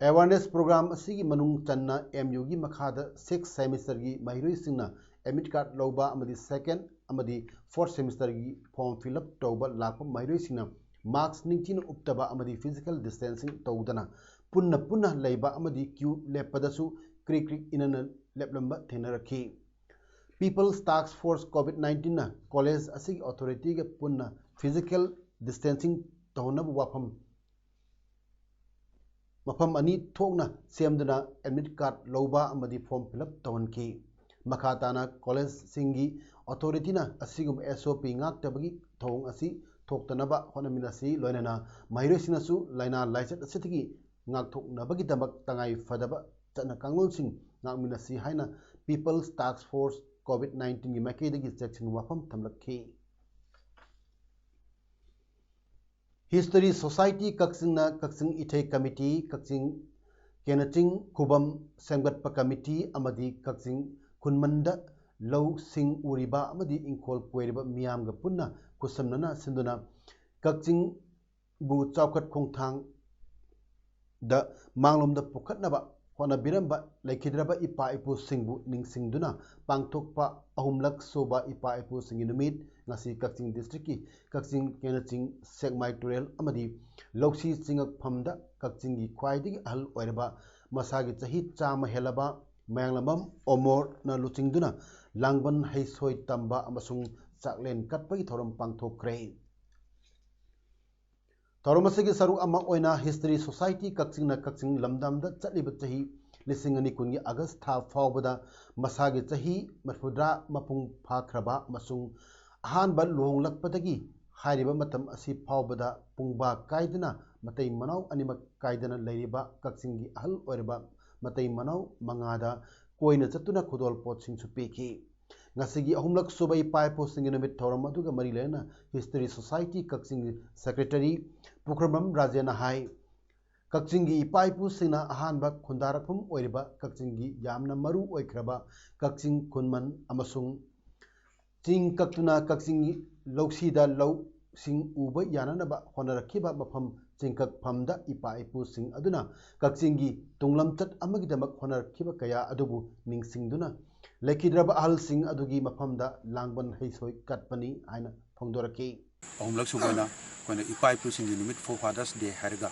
Awareness program ꯑꯁꯤꯒꯤ ꯃꯅꯨꯡ ꯆꯟꯅ M U ꯒꯤ ꯃꯈꯥꯗ sixth semester ꯒꯤ ꯃꯍꯩꯔꯣꯏꯁꯤꯡꯅ admit card ꯂꯧꯕ ꯑꯃꯗꯤ second ꯑꯃꯗꯤ fourth semester ꯒꯤ form fill up ꯇꯧꯕ ꯂꯥꯛꯄ ꯃꯍꯩꯔꯣꯏꯁꯤꯡꯅ mask ꯅꯤꯡꯊꯤꯅ ꯎꯞꯇꯕ ꯑꯃꯗꯤ physical distancing ꯇꯧꯗꯅ ꯄꯨꯟꯅ ꯄꯨꯟꯅ ꯂꯩꯕ ꯑꯃꯗꯤ queue ꯂꯦꯞꯄꯗꯁꯨ ꯀ꯭ꯔꯤꯛ ꯀ꯭ꯔꯤꯛ ꯏꯟꯅꯅ ꯂꯦꯞꯂꯝꯕ ꯊꯦꯡꯅꯔꯛꯈꯤ꯫ People's Task Force COVID nineteen ꯅ college ꯑꯁꯤꯒꯤ authority ꯒ ꯄꯨꯟꯅ physical distancing ꯇꯧꯍꯟꯅꯕ ꯋꯥꯐꯝ ꯃꯐꯝ ꯑꯅꯤ ꯊꯣꯛꯅ ꯁꯦꯝꯗꯨꯅ admit card ꯂꯧꯕ ꯑꯃꯗꯤ form fill up ꯇꯧꯍꯟꯈꯤ꯫ ꯃꯈꯥ ꯇꯥꯅ college ꯁꯤꯡꯒꯤ authority ꯅ ꯑꯁꯤꯒꯨꯝꯕ S O P ꯉꯥꯛꯇꯕꯒꯤ ꯊꯧꯑꯣꯡ ꯑꯁꯤ ꯊꯣꯛꯇꯅꯕ ꯍꯣꯠꯅꯃꯤꯟꯅꯁꯤ, ꯂꯣꯏꯅꯅ ꯃꯍꯩꯔꯣꯏꯁꯤꯡꯅꯁꯨ ꯂꯥꯏꯅꯥ ꯂꯥꯏꯆꯠ ꯑꯁꯤꯗꯒꯤ ꯉꯥꯛꯊꯣꯛꯅꯕꯒꯤꯗꯃꯛ ꯇꯉꯥꯏ ꯐꯗꯕ ꯆꯠꯅ ꯀꯥꯡꯂꯣꯟꯁꯤꯡ ꯉꯥꯛꯃꯤꯟꯅꯁꯤ ꯍꯥꯏꯅ People's Task Force COVID nineteen ꯒꯤ ꯃꯥꯏꯀꯩꯗꯒꯤ ꯆꯦꯛꯁꯤꯟ ꯋꯥꯐꯝ ꯊꯝꯂꯛꯈꯤ꯫ History Society ꯀꯛꯆꯤꯡꯅ ꯀꯛꯆꯤꯡ ꯏꯊꯩ committee, ꯀꯛꯆꯤꯡ ꯀꯦꯅꯆꯤꯡ ꯈꯨꯕꯝ ꯁꯦꯝꯒꯠꯄ committee ꯑꯃꯗꯤ ꯀꯛꯆꯤꯡ ꯈꯨꯟꯃꯟꯗ ꯂꯧꯁꯤꯡ ꯎꯔꯤꯕ ꯑꯃꯗꯤ ꯏꯪꯈꯣꯜ ꯀꯣꯏꯔꯤꯕ ꯃꯤꯌꯥꯝꯒ ꯄꯨꯟꯅ ꯈꯨꯠꯁꯝꯅꯅ ꯁꯤꯟꯗꯨꯅ ꯀꯛꯆꯤꯡꯕꯨ ꯆꯥꯎꯈꯠ ꯈꯣꯡꯊꯥꯡꯗ ꯃꯥꯡꯂꯣꯝꯗ ꯄꯨꯈꯠꯅꯕ ꯍꯣꯠꯅꯕꯤꯔꯝꯕ ꯂꯩꯈꯤꯗ꯭ꯔꯕ ꯏꯄꯥ ꯏꯄꯨꯁꯤꯡꯕꯨ ꯅꯤꯡꯁꯤꯡꯗꯨꯅ ꯄꯥꯡꯊꯣꯛꯄ ꯑꯍꯨꯝꯂꯛ ꯁꯨꯕ ꯏꯄꯥ ꯏꯄꯨꯁꯤꯡꯒꯤ ꯅꯨꯃꯤꯠ ꯉꯁꯤ ꯀꯛꯆꯤꯡ district ꯀꯤ ꯀꯛꯆꯤꯡ ꯀꯦꯅꯆꯤꯡ ꯁꯦꯛꯃꯥꯏ ꯇꯨꯔꯦꯜ ꯑꯃꯗꯤ ꯂꯧꯁꯤ ꯆꯤꯡꯉꯛꯐꯝꯗ ꯀꯛꯆꯤꯡꯒꯤ ꯈ꯭ꯋꯥꯏꯗꯒꯤ ꯑꯍꯜ ꯑꯣꯏꯔꯕ ꯃꯁꯥꯒꯤ ꯆꯍꯤ ꯆꯥꯝꯃ ꯍꯦꯜꯂꯕ ꯃꯌꯥꯡꯂꯝꯕꯝ ꯑꯣꯃꯣꯔꯅ ꯂꯨꯆꯤꯡꯗꯨꯅ ꯂꯥꯡꯕꯟ ꯍꯩꯁꯣꯏ ꯇꯝꯕ ꯑꯃꯁꯨꯡ ꯆꯥꯛꯂꯦꯟ ꯀꯠꯄꯒꯤ ꯊꯧꯔꯝ ꯄꯥꯡꯊꯣꯛꯈ꯭ꯔꯦ꯫ ꯊꯧꯔꯝ ꯑꯁꯤꯒꯤ ꯁꯔꯨꯛ ꯑꯃ ꯑꯣꯏꯅ History Society ꯀꯛꯆꯤꯡꯅ ꯀꯛꯆꯤꯡ ꯂꯝꯗꯝꯗ ꯆꯠꯂꯤꯕ ꯆꯍꯤ ꯂꯤꯁꯤꯡ ꯑꯅꯤ ꯀꯨꯟꯒꯤ ꯑꯥꯒꯁ ꯊꯥ ꯐꯥꯎꯕꯗ ꯃꯁꯥꯒꯤ ꯆꯍꯤ ꯃꯔꯤꯐꯨꯇꯔꯥ ꯃꯄꯨꯡ ꯐꯥꯈ꯭ꯔꯕ ꯑꯃꯁꯨꯡ ꯑꯍꯥꯟꯕ ꯂꯨꯍꯣꯡꯂꯛꯄꯗꯒꯤ ꯍꯥꯏꯔꯤꯕ ꯃꯇꯝ ꯑꯁꯤ ꯐꯥꯎꯕꯗ ꯄꯨꯡꯕꯥ ꯀꯥꯏꯗꯅ ꯃꯇꯩ ꯃꯅꯥꯎ ꯑꯅꯤꯃꯛ ꯀꯥꯏꯗꯅ ꯂꯩꯔꯤꯕ ꯀꯛꯆꯤꯡꯒꯤ ꯑꯍꯜ ꯑꯣꯏꯔꯕ ꯃꯇꯩ ꯃꯅꯥꯎ ꯃꯉꯥꯗ ꯀꯣꯏꯅ ꯆꯠꯇꯨꯅ ꯈꯨꯗꯣꯜꯄꯣꯠꯁꯤꯡꯁꯨ ꯄꯤꯈꯤ꯫ ꯉꯁꯤꯒꯤ ꯑꯍꯨꯝꯂꯛ ꯁꯨꯕ ꯏꯄꯥ ꯏꯄꯨꯁꯤꯡꯒꯤ ꯅꯨꯃꯤꯠ ꯊꯧꯔꯝ ꯑꯗꯨꯒ ꯃꯔꯤ ꯂꯩꯅꯅ History Society ꯀꯛꯆꯤꯡꯒꯤ ꯁꯦꯀ꯭ꯔꯦꯇꯔꯤ ꯄꯨꯈ꯭ꯔꯝꯕꯝ ꯔꯥꯖꯦꯅ ꯍꯥꯏ, ꯀꯛꯆꯤꯡꯒꯤ ꯏꯄꯥ ꯏꯄꯨꯁꯤꯡꯅ ꯑꯍꯥꯟꯕ ꯈꯨꯟꯗꯥꯔꯛꯐꯝ ꯑꯣꯏꯔꯤꯕ ꯀꯛꯆꯤꯡꯒꯤ ꯌꯥꯝꯅ ꯃꯔꯨ ꯑꯣꯏꯈ꯭ꯔꯕ ꯀꯛꯆꯤꯡ ꯈꯨꯟꯃꯟ ꯑꯃꯁꯨꯡ ꯆꯤꯡ ꯀꯛꯇꯨꯅ ꯀꯛꯆꯤꯡꯒꯤ ꯂꯧꯁꯤꯗ ꯂꯧꯁꯤꯡ ꯎꯕ ꯌꯥꯅꯅꯕ ꯍꯣꯠꯅꯔꯛꯈꯤꯕ ꯃꯐꯝ ꯆꯤꯡꯀꯛꯐꯝꯗ ꯏꯄꯥ ꯏꯄꯨꯁꯤꯡ ꯑꯗꯨꯅ ꯀꯛꯆꯤꯡꯒꯤ ꯇꯨꯡꯂꯝꯆꯠ ꯑꯃꯒꯤꯗꯃꯛ ꯍꯣꯠꯅꯔꯛꯈꯤꯕ ꯀꯌꯥ ꯑꯗꯨꯕꯨ ꯅꯤꯡꯁꯤꯡꯗꯨꯅ ꯂꯩꯈꯤꯗ꯭ꯔꯕ ꯑꯍꯜꯁꯤꯡ ꯑꯗꯨꯒꯤ ꯃꯐꯝꯗ ꯂꯥꯡꯕꯟ ꯍꯩꯁꯣꯏ ꯀꯠꯄꯅꯤ ꯍꯥꯏꯅ ꯐꯣꯡꯗꯣꯔꯛꯈꯤ꯫ ꯑꯍꯨꯝꯂꯛ ꯁꯨꯕ ꯑꯣꯏꯅ ꯑꯩꯈꯣꯏꯅ ꯏꯄꯥ ꯏꯄꯨꯁꯤꯡꯒꯤ ꯅꯨꯃꯤꯠ, for Father's Day ꯍꯥꯏꯔꯒ,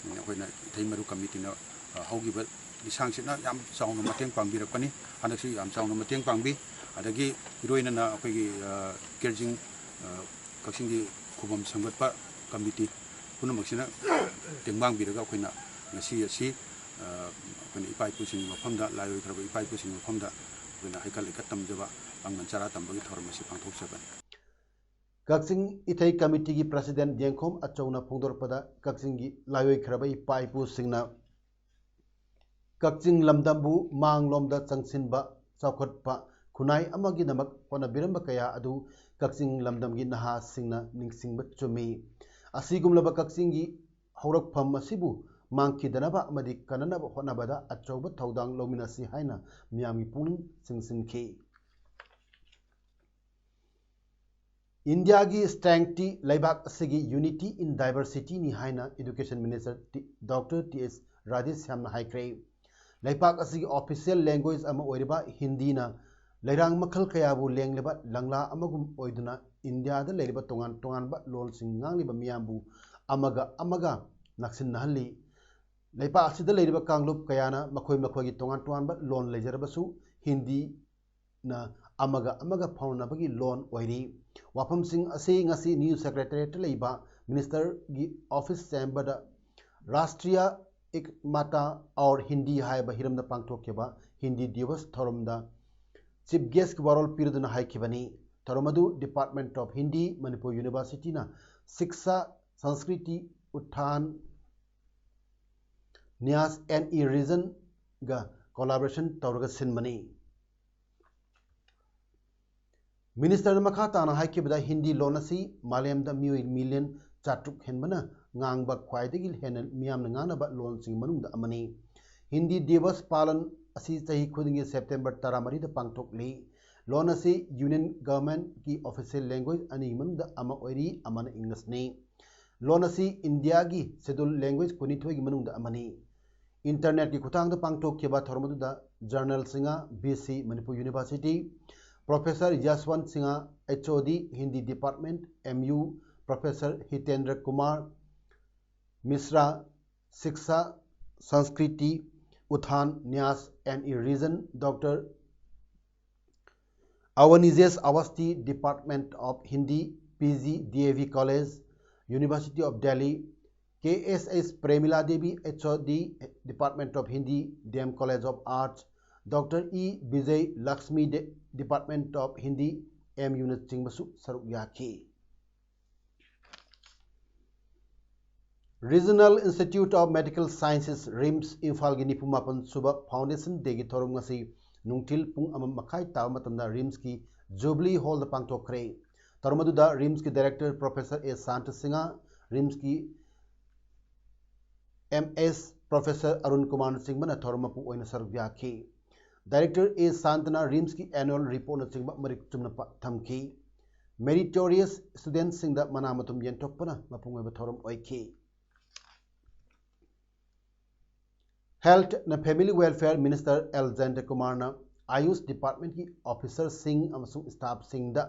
ꯎꯝ, ꯑꯩꯈꯣꯏꯅ ꯏꯊꯩ ꯃꯔꯨ ꯀꯃꯤꯇꯤꯅ, ꯑ, ꯍꯧꯈꯤꯕ ꯂꯤꯁꯥꯡꯁꯤꯠꯅ ꯌꯥꯝ ꯆꯥꯎꯅ ꯃꯇꯦꯡ ꯄꯥꯡꯕꯤꯔꯛꯄꯅꯤ꯫ ꯍꯟꯗꯛꯁꯨ ꯌꯥꯝ ꯆꯥꯎꯅ ꯃꯇꯦꯡ ꯄꯥꯡꯕꯤ꯫ ꯑꯗꯒꯤ ꯏꯔꯣꯏꯅꯅ ꯑꯩꯈꯣꯏꯒꯤ, ꯑ, ꯀꯦꯔꯖꯤꯡ, ꯑ, ꯀꯛꯆꯤꯡꯒꯤ ꯈꯨꯕꯝ ꯁꯦꯝꯒꯠꯄ ꯀꯃꯤꯇꯤ ꯄꯨꯝꯅꯃꯛꯁꯤꯅ ꯇꯦꯡꯕꯥꯡꯕꯤꯔꯒ ꯑꯩꯈꯣꯏꯅ ꯉꯁꯤ ꯑꯁꯤ, ꯑ, ꯑꯩꯈꯣꯏꯅ ꯏꯄꯥ ꯏꯄꯨꯁꯤꯡꯒꯤ ꯃꯐꯝꯗ, ꯂꯥꯏ ꯑꯣꯏꯈ꯭ꯔꯕ ꯏꯄꯥ ꯏꯄꯨꯁꯤꯡꯒꯤ ꯃꯐꯝꯗ ꯑꯩꯈꯣꯏꯅ ꯍꯩꯀꯠ ꯂꯩꯀꯠ ꯇꯝꯖꯕ, ꯄꯥꯡꯒꯜ ꯆꯔꯥ ꯇꯝꯕꯒꯤ ꯊꯧꯔꯝ ꯑꯁꯤ ꯄꯥꯡꯊꯣꯛꯆꯕꯅꯤ꯫ ꯀꯛꯆꯤꯡ ꯏꯊꯩ ꯀꯃꯤꯇꯤꯒꯤ ꯄ꯭ꯔꯁꯤꯗꯦꯟ ꯌꯦꯡꯈꯣꯝ ꯑꯆꯧꯅ ꯐꯣꯡꯗꯣꯔꯛꯄꯗ, ꯀꯛꯆꯤꯡꯒꯤ ꯂꯥꯏꯑꯣꯏꯈ꯭ꯔꯕ ꯏꯄꯥ ꯏꯄꯨꯁꯤꯡꯅ ꯀꯛꯆꯤꯡ ꯂꯝꯗꯝꯕꯨ ꯃꯥꯡꯂꯣꯝꯗ ꯆꯪꯁꯤꯟꯕ, ꯆꯥꯎꯈꯠꯄ ꯈꯨꯟꯅꯥꯏ ꯑꯃꯒꯤꯗꯃꯛ ꯍꯣꯠꯅꯕꯤꯔꯝꯕ ꯀꯌꯥ ꯑꯗꯨ ꯀꯛꯆꯤꯡ ꯂꯝꯗꯝꯒꯤ ꯅꯍꯥꯁꯤꯡꯅ ꯅꯤꯡꯁꯤꯡꯕ ꯆꯨꯝꯃꯤ꯫ ꯑꯁꯤꯒꯨꯝꯂꯕ ꯀꯛꯆꯤꯡꯒꯤ ꯍꯧꯔꯛꯐꯝ ꯑꯁꯤꯕꯨ ꯃꯥꯡꯈꯤꯗꯅꯕ ꯑꯃꯗꯤ ꯀꯟꯅꯅꯕ ꯍꯣꯠꯅꯕꯗ ꯑꯆꯧꯕ ꯊꯧꯗꯥꯡ ꯂꯧꯃꯤꯟꯅꯁꯤ ꯍꯥꯏꯅ ꯃꯤꯌꯥꯝꯒꯤ ꯄꯨꯛꯅꯤꯡ ꯆꯤꯡꯁꯤꯟꯈꯤ꯫ ꯏꯟꯗꯤꯌꯥꯒꯤ strength ꯇꯤ ꯂꯩꯕꯥꯛ ꯑꯁꯤꯒꯤ unity in diversity ꯅꯤ ꯍꯥꯏꯅ Education Minister T-, Doctor T S ꯔꯥꯙꯦꯁ꯭ꯌꯥꯝꯅ ꯍꯥꯏꯈ꯭ꯔꯦ꯫ ꯂꯩꯄꯥꯛ ꯑꯁꯤꯒꯤ official language ꯑꯃ ꯑꯣꯏꯔꯤꯕ ꯍꯤꯟꯗꯤꯅ ꯂꯩꯔꯥꯡ ꯃꯈꯜ ꯀꯌꯥꯕꯨ ꯂꯦꯡꯂꯤꯕ ꯂꯪꯂꯥ ꯑꯃꯒꯨꯝ ꯑꯣꯏꯗꯨꯅ ꯏꯟꯗꯤꯌꯥꯗ ꯂꯩꯔꯤꯕ ꯇꯣꯉꯥꯟ ꯇꯣꯉꯥꯟꯕ ꯂꯣꯟꯁꯤꯡ ꯉꯥꯡꯂꯤꯕ ꯃꯤꯌꯥꯝꯕꯨ ꯑꯃꯒ ꯑꯃꯒ ꯅꯛꯁꯤꯟꯅꯍꯜꯂꯤ꯫ ꯂꯩꯄꯥꯛ ꯑꯁꯤꯗ ꯂꯩꯔꯤꯕ ꯀꯥꯡꯂꯨꯞ ꯀꯌꯥꯅ ꯃꯈꯣꯏ ꯃꯈꯣꯏꯒꯤ ꯇꯣꯉꯥꯟ ꯇꯣꯉꯥꯟꯕ ꯂꯣꯟ ꯂꯩꯖꯔꯕꯁꯨ ꯍꯤꯟꯗꯤ ꯅ ꯑꯃꯒ ꯑꯃꯒ ꯐꯥꯎꯅꯅꯕꯒꯤ ꯂꯣꯟ ꯑꯣꯏꯔꯤ꯫ ꯋꯥꯐꯝꯁꯤꯡ ꯑꯁꯤ ꯉꯁꯤ New Secretariat ꯇ ꯂꯩꯕ Minister ꯒꯤ office chamber ꯗ Rashtriya Ek Mata Aur Hindi ꯍꯥꯏꯕ ꯍꯤꯔꯝꯗ ꯄꯥꯡꯊꯣꯛꯈꯤꯕ ꯍꯤꯟꯗꯤ ꯗꯤꯋꯁ ꯊꯧꯔꯝꯗ ꯆꯤꯐ ꯒꯦꯁꯀꯤ ꯋꯥꯔꯣꯜ ꯄꯤꯔꯗꯨꯅ ꯍꯥꯏꯈꯤꯕꯅꯤ꯫ ꯊꯧꯔꯝ ꯑꯗꯨ Department of Hindi, Manipur Universityꯅ Shiksha, Sanskriti, Utthan, Nyas and E Regionꯒ collaboration ꯇꯧꯔꯒ ꯁꯤꯟꯕꯅꯤ꯫ ꯃꯤꯅꯤꯁꯇꯔꯅ ꯃꯈꯥ ꯇꯥꯅ ꯍꯥꯏꯈꯤꯕꯗ, ꯍꯤꯟꯗꯤ ꯂꯣꯟ ꯑꯁꯤ ꯃꯥꯂꯦꯝꯗ ꯃꯤꯑꯣꯏ ꯃꯤꯂꯤꯌꯟ ꯆꯥꯇ꯭ꯔꯨꯛ ꯍꯦꯟꯕꯅ ꯉꯥꯡꯕ ꯈ꯭ꯋꯥꯏꯗꯒꯤ ꯍꯦꯟꯅ ꯃꯤꯌꯥꯝꯅ ꯉꯥꯡꯅꯕ ꯂꯣꯟꯁꯤꯡ ꯃꯅꯨꯡꯗ ꯑꯃꯅꯤ꯫ ꯍꯤꯟꯗꯤ ꯗꯤꯋꯁ ꯄꯥꯂꯟ ꯑꯁꯤ ꯆꯍꯤ ꯈꯨꯗꯤꯡꯒꯤ ꯁꯦꯞꯇꯦꯝꯕꯔ ꯇꯔꯥꯃꯔꯤꯗ ꯄꯥꯡꯊꯣꯛꯂꯤ꯫ ꯂꯣꯟ ꯑꯁꯤ Union Governmentꯀꯤ official language ꯑꯅꯤꯒꯤ ꯃꯅꯨꯡꯗ ꯑꯃ ꯑꯣꯏꯔꯤ, ꯑꯃꯅ Englishꯅꯤ꯫ ꯂꯣꯟ ꯑꯁꯤ ꯏꯟꯗꯤꯌꯥꯒꯤ Scheduled Language ꯀꯨꯟꯅꯤꯊꯣꯏꯒꯤ ꯃꯅꯨꯡꯗ ꯑꯃꯅꯤ꯫ Internetꯀꯤ ꯈꯨꯠꯊꯥꯡꯗ ꯄꯥꯡꯊꯣꯛꯈꯤꯕ ꯊꯧꯔꯝ ꯑꯗꯨꯗ General Singh, V C, Manipur University, Professor Yashwant Sinha, H O D, Hindi Department, M U, Professor Hitendra Kumar Mishra, Shiksha, Sanskriti, Utthan, Nyas and E Region, Doctor Avanijesh Awasthi, Department of Hindi, P G, D A V College, University of Delhi, K S S Premila Devi, H O D, Department of Hindi, D M College of Arts, Doctor E Vijay Lakshmi, De-, Department of Hindi, M Uꯅꯆꯤꯡꯕꯁꯨ ꯁꯔꯨꯛ ꯌꯥꯈꯤ꯫ Regional Institute of Medical Sciences, RIMS, ꯏꯝꯐꯥꯜꯒꯤ ꯅꯤꯐꯨ ꯃꯥꯄꯟ ꯁꯨꯕ Foundation Dayꯒꯤ ꯊꯧꯔꯝ ꯉꯁꯤ ꯅꯨꯡꯊꯤꯜ ꯄꯨꯡ ꯑꯃ ꯃꯈꯥꯏ ꯇꯥꯕ ꯃꯇꯝꯗ RIMSꯀꯤ Jubilee Hallꯗ ꯄꯥꯡꯊꯣꯛꯈ꯭ꯔꯦ꯫ ꯊꯧꯔꯝ ꯑꯗꯨꯗ RIMSꯀꯤ Director Professor A Santa Singh, RIMSꯀꯤ M S Professor ꯑꯔꯨꯟ ꯀꯨꯃꯥꯔꯅꯆꯤꯡꯕꯅ ꯊꯧꯔꯝ ꯃꯄꯨ ꯑꯣꯏꯅ ꯁꯔꯨꯛ ꯌꯥꯈꯤ꯫ Director A ꯁꯥꯟꯇꯅ RIMSꯀꯤ annual reportꯅꯆꯤꯡꯕ ꯃꯔꯤꯛ ꯆꯨꯝꯅ ꯄ-, ꯊꯝꯈꯤ꯫ Meritorious studentꯁꯤꯡꯗ ꯃꯅꯥ ꯃꯊꯨꯝ ꯌꯦꯟꯊꯣꯛꯄꯅ ꯃꯄꯨꯡ ꯑꯣꯏꯕ ꯊꯧꯔꯝ ꯑꯣꯏꯈꯤ꯫ Health and Family Welfare Minister L ꯖꯌꯟꯇ ꯀꯨꯃꯥꯔꯅ AYUSH Departmentꯀꯤ officerꯁꯤꯡ ꯑꯃꯁꯨꯡ staffꯁꯤꯡꯗ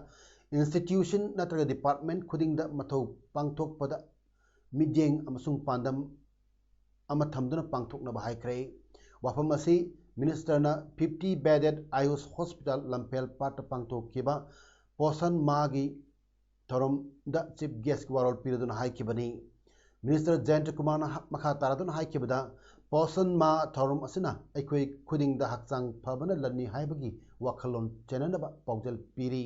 institution ꯅꯠꯇ꯭ꯔꯒ department ꯈꯨꯗꯤꯡꯗ ꯃꯊꯧ ꯄꯥꯡꯊꯣꯛꯄꯗ ꯃꯤꯠꯌꯦꯡ ꯑꯃꯁꯨꯡ ꯄꯥꯟꯗꯝ ꯑꯃ ꯊꯝꯗꯨꯅ ꯄꯥꯡꯊꯣꯛꯅꯕ ꯍꯥꯏꯈ꯭ꯔꯦ꯫ ꯋꯥꯐꯝ ꯑꯁꯤ Ministerꯅ fifty bedded AYUSH Hospital ꯂꯝꯐꯦꯜ ꯄꯥꯠꯇ ꯄꯥꯡꯊꯣꯛꯈꯤꯕ Poshan Maaꯍꯒꯤ ꯊꯧꯔꯝꯗ chief guestꯀꯤ ꯋꯥꯔꯣꯜ ꯄꯤꯔꯗꯨꯅ ꯍꯥꯏꯈꯤꯕꯅꯤ꯫ ꯃꯤꯅꯤꯁꯇꯔ ꯖꯌꯟꯇ ꯀꯨꯃꯥꯔꯅ ꯍ-, ꯃꯈꯥ ꯇꯥꯔꯗꯨꯅ ꯍꯥꯏꯈꯤꯕꯗ, ꯄꯣꯁꯟ ꯃꯥ ꯊꯧꯔꯝ ꯑꯁꯤꯅ ꯑꯩꯈꯣꯏ ꯈꯨꯗꯤꯡꯗ ꯍꯛꯆꯥꯡ ꯐꯕꯅ ꯂꯟꯅꯤ ꯍꯥꯏꯕꯒꯤ ꯋꯥꯈꯜꯂꯣꯟ ꯆꯦꯟꯅꯅꯕ ꯄꯥꯎꯖꯦꯜ ꯄꯤꯔꯤ꯫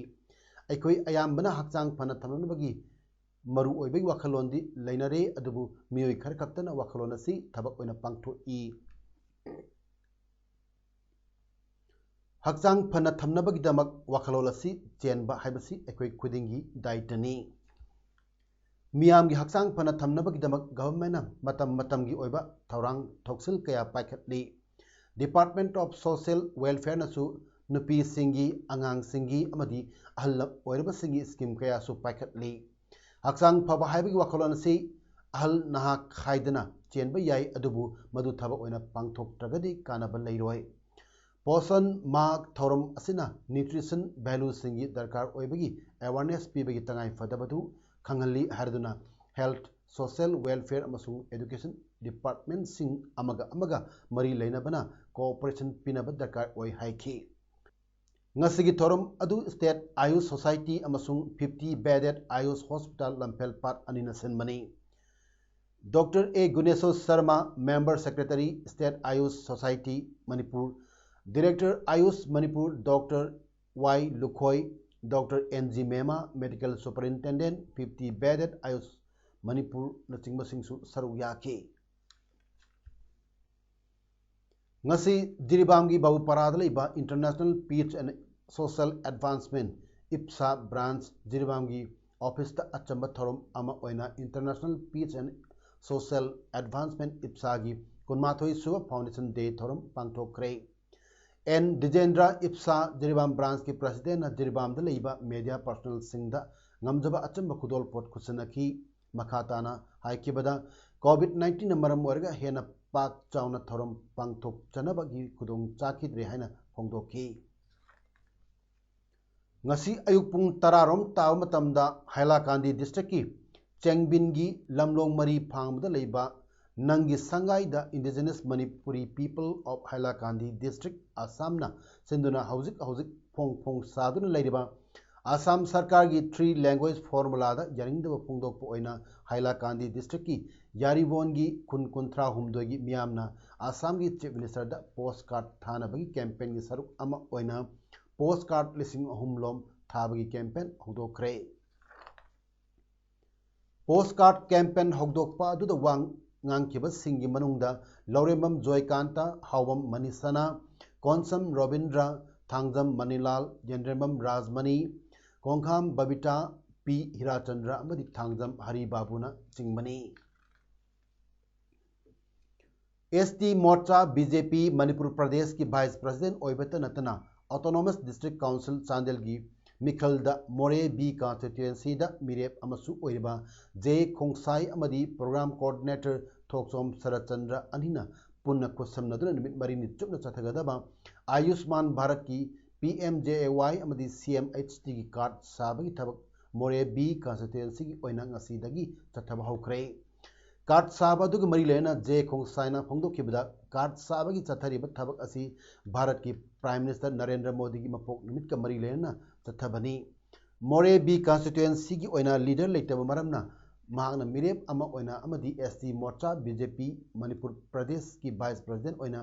ꯑꯩꯈꯣꯏ ꯑꯌꯥꯝꯕꯅ ꯍꯛꯆꯥꯡ ꯐꯅ ꯊꯝꯅꯕꯒꯤ ꯃꯔꯨꯑꯣꯏꯕꯒꯤ ꯋꯥꯈꯜꯂꯣꯟꯗꯤ ꯂꯩꯅꯔꯦ, ꯑꯗꯨꯕꯨ ꯃꯤꯑꯣꯏ ꯈꯔ ꯈꯛꯇꯅ ꯋꯥꯈꯜꯂꯣꯟ ꯑꯁꯤ ꯊꯕꯛ ꯑꯣꯏꯅ ꯄꯥꯡꯊꯣꯛꯏ꯫ ꯍꯛꯆꯥꯡ ꯐꯅ ꯊꯝꯅꯕꯒꯤꯗꯃꯛ ꯋꯥꯈꯜꯂꯣꯟ ꯑꯁꯤ ꯆꯦꯟꯕ ꯍꯥꯏꯕꯁꯤ ꯑꯩꯈꯣꯏ ꯈꯨꯗꯤꯡꯒꯤ ꯗꯥꯏꯇꯅꯤ꯫ ꯃꯤꯌꯥꯝꯒꯤ ꯍꯛꯆꯥꯡ ꯐꯅ ꯊꯝꯅꯕꯒꯤꯗꯃꯛ ꯒꯚꯔꯟꯃꯦꯟꯠꯅ ꯃꯇꯝ ꯃꯇꯝꯒꯤ ꯑꯣꯏꯕ ꯊꯧꯔꯥꯡ ꯊꯧꯁꯤꯜ ꯀꯌꯥ ꯄꯥꯏꯈꯠꯂꯤ꯫ Department of Social Welfareꯅꯁꯨ ꯅꯨꯄꯤꯁꯤꯡꯒꯤ, ꯑꯉꯥꯡꯁꯤꯡꯒꯤ ꯑꯃꯗꯤ ꯑꯍꯜ ꯑꯣꯏꯔꯕꯁꯤꯡꯒꯤ ꯁ꯭ꯀꯤꯝ ꯀꯌꯥꯁꯨ ꯄꯥꯏꯈꯠꯂꯤ꯫ ꯍꯛꯆꯥꯡ ꯐꯕ ꯍꯥꯏꯕꯒꯤ ꯋꯥꯈꯜꯂꯣꯟ ꯑꯁꯤ ꯑꯍꯜ ꯅꯍꯥ ꯈꯥꯏꯗꯅ ꯆꯦꯟꯕ ꯌꯥꯏ, ꯑꯗꯨꯕꯨ ꯃꯗꯨ ꯊꯕꯛ ꯑꯣꯏꯅ ꯄꯥꯡꯊꯣꯛꯇ꯭ꯔꯒꯗꯤ ꯀꯥꯟꯅꯕ ꯂꯩꯔꯣꯏ꯫ ꯄꯣꯁꯟ ꯃꯥꯍ ꯊꯧꯔꯝ ꯑꯁꯤꯅ nutrition valueꯁꯤꯡꯒꯤ ꯗꯔꯀꯥꯔ ꯑꯣꯏꯕꯒꯤ awareness ꯄꯤꯕꯒꯤ ꯇꯉꯥꯏ ꯐꯗꯕꯗꯨ ꯈꯪꯍꯜꯂꯤ ꯍꯥꯏꯔꯗꯨꯅ Health, Social Welfare ꯑꯃꯁꯨꯡ Education Departmentꯁꯤꯡ ꯑꯃꯒ ꯑꯃꯒ ꯃꯔꯤ ꯂꯩꯅꯕꯅ cooperation ꯄꯤꯅꯕ ꯗꯔꯀꯥꯔ ꯑꯣꯏ ꯍꯥꯏꯈꯤ꯫ ꯉꯁꯤꯒꯤ ꯊꯧꯔꯝ ꯑꯗꯨ State Ayush Society ꯑꯃꯁꯨꯡ fifty bedded Ayush Hospital ꯂꯝꯐꯦꯜ ꯄꯥꯠ ꯑꯅꯤꯅ ꯁꯤꯟꯕꯅꯤ꯫ Doctor A Guneswar Sharma, Member Secretary, State Ayush Society Manipur, Director Ayush Manipur, Doctor Y Lukhoi, Doctor N G Mema, Medical Superintendent, fifty bedded Ayush ꯃꯅꯤꯄꯨꯔꯅꯆꯤꯡꯕꯁꯤꯡꯁꯨ ꯁꯔꯨꯛ ꯌꯥꯈꯤ꯫ ꯉꯁꯤ ꯖꯤꯔꯤꯕꯥꯝꯒꯤ ꯕꯥꯕꯨꯄꯥꯔꯥꯗ ꯂꯩꯕ International Peace and Social Advancement, ꯏꯞꯁꯥ branch ꯖꯤꯔꯤꯕꯥꯝꯒꯤ officeꯇ ꯑꯆꯝꯕ ꯊꯧꯔꯝ ꯑꯃ ꯑꯣꯏꯅ International Peace and Social Advancement, ꯏꯞꯁꯥꯒꯤ ꯀꯨꯟꯃꯥꯊꯣꯏ ꯁꯨꯕ foundation day ꯊꯧꯔꯝ ꯄꯥꯡꯊꯣꯛꯈ꯭ꯔꯦ꯫ ꯑꯦꯟ ꯗꯤꯖꯦꯟꯗ꯭ꯔ, ꯏꯞꯁꯥ ꯖꯤꯔꯤꯕꯥꯝ branchꯀꯤ presidentꯅ ꯖꯤꯔꯤꯕꯥꯝꯗ ꯂꯩꯕ media personalꯁꯤꯡꯗ ꯉꯝꯖꯕ ꯑꯆꯝꯕ ꯈꯨꯗꯣꯜꯄꯣꯠ ꯈꯨꯠꯁꯤꯟꯅꯈꯤ꯫ ꯃꯈꯥ ꯇꯥꯅ ꯍꯥꯏꯈꯤꯕꯗ, COVID nineteenꯅ ꯃꯔꯝ ꯑꯣꯏꯔꯒ ꯍꯦꯟꯅ ꯄꯥꯛ ꯆꯥꯎꯅ ꯊꯧꯔꯝ ꯄꯥꯡꯊꯣꯛꯆꯅꯕꯒꯤ ꯈꯨꯗꯣꯡ ꯆꯥꯈꯤꯗ꯭ꯔꯦ ꯍꯥꯏꯅ ꯐꯣꯡꯗꯣꯛꯈꯤ꯫ ꯉꯁꯤ ꯑꯌꯨꯛ ꯄꯨꯡ ꯇꯔꯥ ꯔꯣꯝ ꯇꯥꯕ ꯃꯇꯝꯗ ꯍꯥꯏꯂꯥꯀꯥꯟꯗꯤ districtꯀꯤ ꯆꯦꯡꯕꯤꯟꯒꯤ ꯂꯝꯂꯣꯡ ꯃꯔꯤ ꯐꯥꯡꯕꯗ ꯂꯩꯕ ꯅꯪꯒꯤ ꯁꯪꯒꯥꯏꯗ Indigenous Manipuri People of Hailakandi District, ꯑꯁꯥꯝꯅ ꯁꯤꯟꯗꯨꯅ ꯍꯧꯖꯤꯛ ꯍꯧꯖꯤꯛ ꯐꯣꯡ ꯐꯣꯡ ꯁꯥꯗꯨꯅ ꯂꯩꯔꯤꯕ ꯑꯁꯥꯝ ꯁꯔꯀꯥꯔꯒꯤ three language formulaꯗ ꯌꯥꯅꯤꯡꯗꯕ ꯐꯣꯡꯗꯣꯛꯄ ꯑꯣꯏꯅ ꯍꯥꯏꯂꯥꯀꯥꯟꯗꯤ districtꯀꯤ ꯌꯥꯔꯤꯕꯣꯟꯒꯤ ꯈꯨꯟ ꯀꯨꯟꯊ꯭ꯔꯥ ꯍꯨꯝꯗꯣꯏꯒꯤ ꯃꯤꯌꯥꯝꯅ ꯑꯁꯥꯝꯒꯤ Chief Ministerꯗ post card ꯊꯥꯅꯕꯒꯤ campaignꯒꯤ ꯁꯔꯨꯛ ꯑꯃ ꯑꯣꯏꯅ post card ꯂꯤꯁꯤꯡ ꯑꯍꯨꯝ ꯂꯣꯝ ꯊꯥꯕꯒꯤ campaign ꯍꯧꯗꯣꯛꯈ꯭ꯔꯦ꯫ Post card campaign ꯍꯧꯗꯣꯛꯄ ꯑꯗꯨꯗ ꯋꯥ ꯉꯥꯡꯈꯤꯕꯁꯤꯡꯒꯤ ꯃꯅꯨꯡꯗ ꯂꯧꯔꯦꯝꯕꯝ ꯖꯣꯏꯀꯥꯟꯇ, ꯍꯥꯎꯕꯝ ꯃꯅꯤꯁꯅꯥ, ꯀꯣꯟꯁꯝ ꯔꯣꯕꯤꯟꯗ꯭ꯔ, ꯊꯥꯡꯖꯝ ꯃꯅꯤꯂꯥꯜ, ꯌꯦꯟꯗ꯭ꯔꯦꯝꯕꯝ ꯔꯥꯖꯃꯅꯤ, ꯀꯣꯡꯈꯥꯝ ꯕꯕꯤꯇꯥ, ꯄꯤ ꯍꯤꯔꯥꯆꯟꯗ꯭ꯔ ꯑꯃꯗꯤ ꯊꯥꯡꯖꯝ ꯍꯔꯤ ꯕꯥꯕꯨꯅ ꯆꯤꯡꯕꯅꯤ꯫ S T Morcha B J P Manipur ꯄ꯭ꯔꯗꯦꯁꯀꯤ Vice President ꯑꯣꯏꯕꯇ ꯅꯠꯇꯅ Autonomous District Council ꯆꯥꯟꯗꯦꯜꯒꯤ ꯃꯤꯈꯜꯗ ꯃꯣꯔꯦ B constituencyꯗ ꯃꯤꯔꯦꯞ ꯑꯃꯁꯨ ꯑꯣꯏꯔꯤꯕ ꯖꯦ ꯈꯣꯡꯁꯥꯏ ꯑꯃꯗꯤ Program Coordinator ꯊꯣꯛꯆꯣꯝ ꯁꯔꯠꯆꯟꯗ꯭ꯔ ꯑꯅꯤꯅ ꯄꯨꯟꯅ ꯈꯨꯠꯁꯝꯅꯗꯨꯅ ꯅꯨꯃꯤꯠ ꯃꯔꯤꯅꯤ ꯆꯨꯞꯅ ꯆꯠꯊꯒꯗꯕ ꯑꯌꯨꯁꯃꯥꯟ ꯚꯥꯔꯠꯀꯤ P M J A Y ꯑꯃꯗꯤ C M H Tꯒꯤ card ꯁꯥꯕꯒꯤ ꯊꯕꯛ ꯃꯣꯔꯦ B constituencyꯒꯤ ꯑꯣꯏꯅ ꯉꯁꯤꯗꯒꯤ ꯆꯠꯊꯕ ꯍꯧꯈ꯭ꯔꯦ꯫ Card ꯁꯥꯕ ꯑꯗꯨꯒ ꯃꯔꯤ ꯂꯩꯅꯅ ꯖꯦ ꯈꯣꯡꯁꯥꯏꯅ ꯐꯣꯡꯗꯣꯛꯈꯤꯕꯗ, card ꯁꯥꯕꯒꯤ ꯆꯠꯊꯔꯤꯕ ꯊꯕꯛ ꯑꯁꯤ ꯚꯥꯔꯠꯀꯤ Prime Minister ꯅꯔꯦꯟꯗ꯭ꯔ ꯃꯣꯗꯤꯒꯤ ꯃꯄꯣꯛ ꯅꯨꯃꯤꯠꯀ ꯃꯔꯤ ꯂꯩꯅꯅ ꯆꯠꯊꯕꯅꯤ꯫ ꯃꯣꯔꯦ B constituencyꯒꯤ ꯑꯣꯏꯅ leader ꯂꯩꯇꯕ ꯃꯔꯝꯅ ꯃꯍꯥꯛꯅ ꯃꯤꯔꯦꯞ ꯑꯃ ꯑꯣꯏꯅ ꯑꯃꯗꯤ S T Morcha B J P Manipur ꯄ꯭ꯔꯗꯦꯁꯀꯤ Vice President ꯑꯣꯏꯅ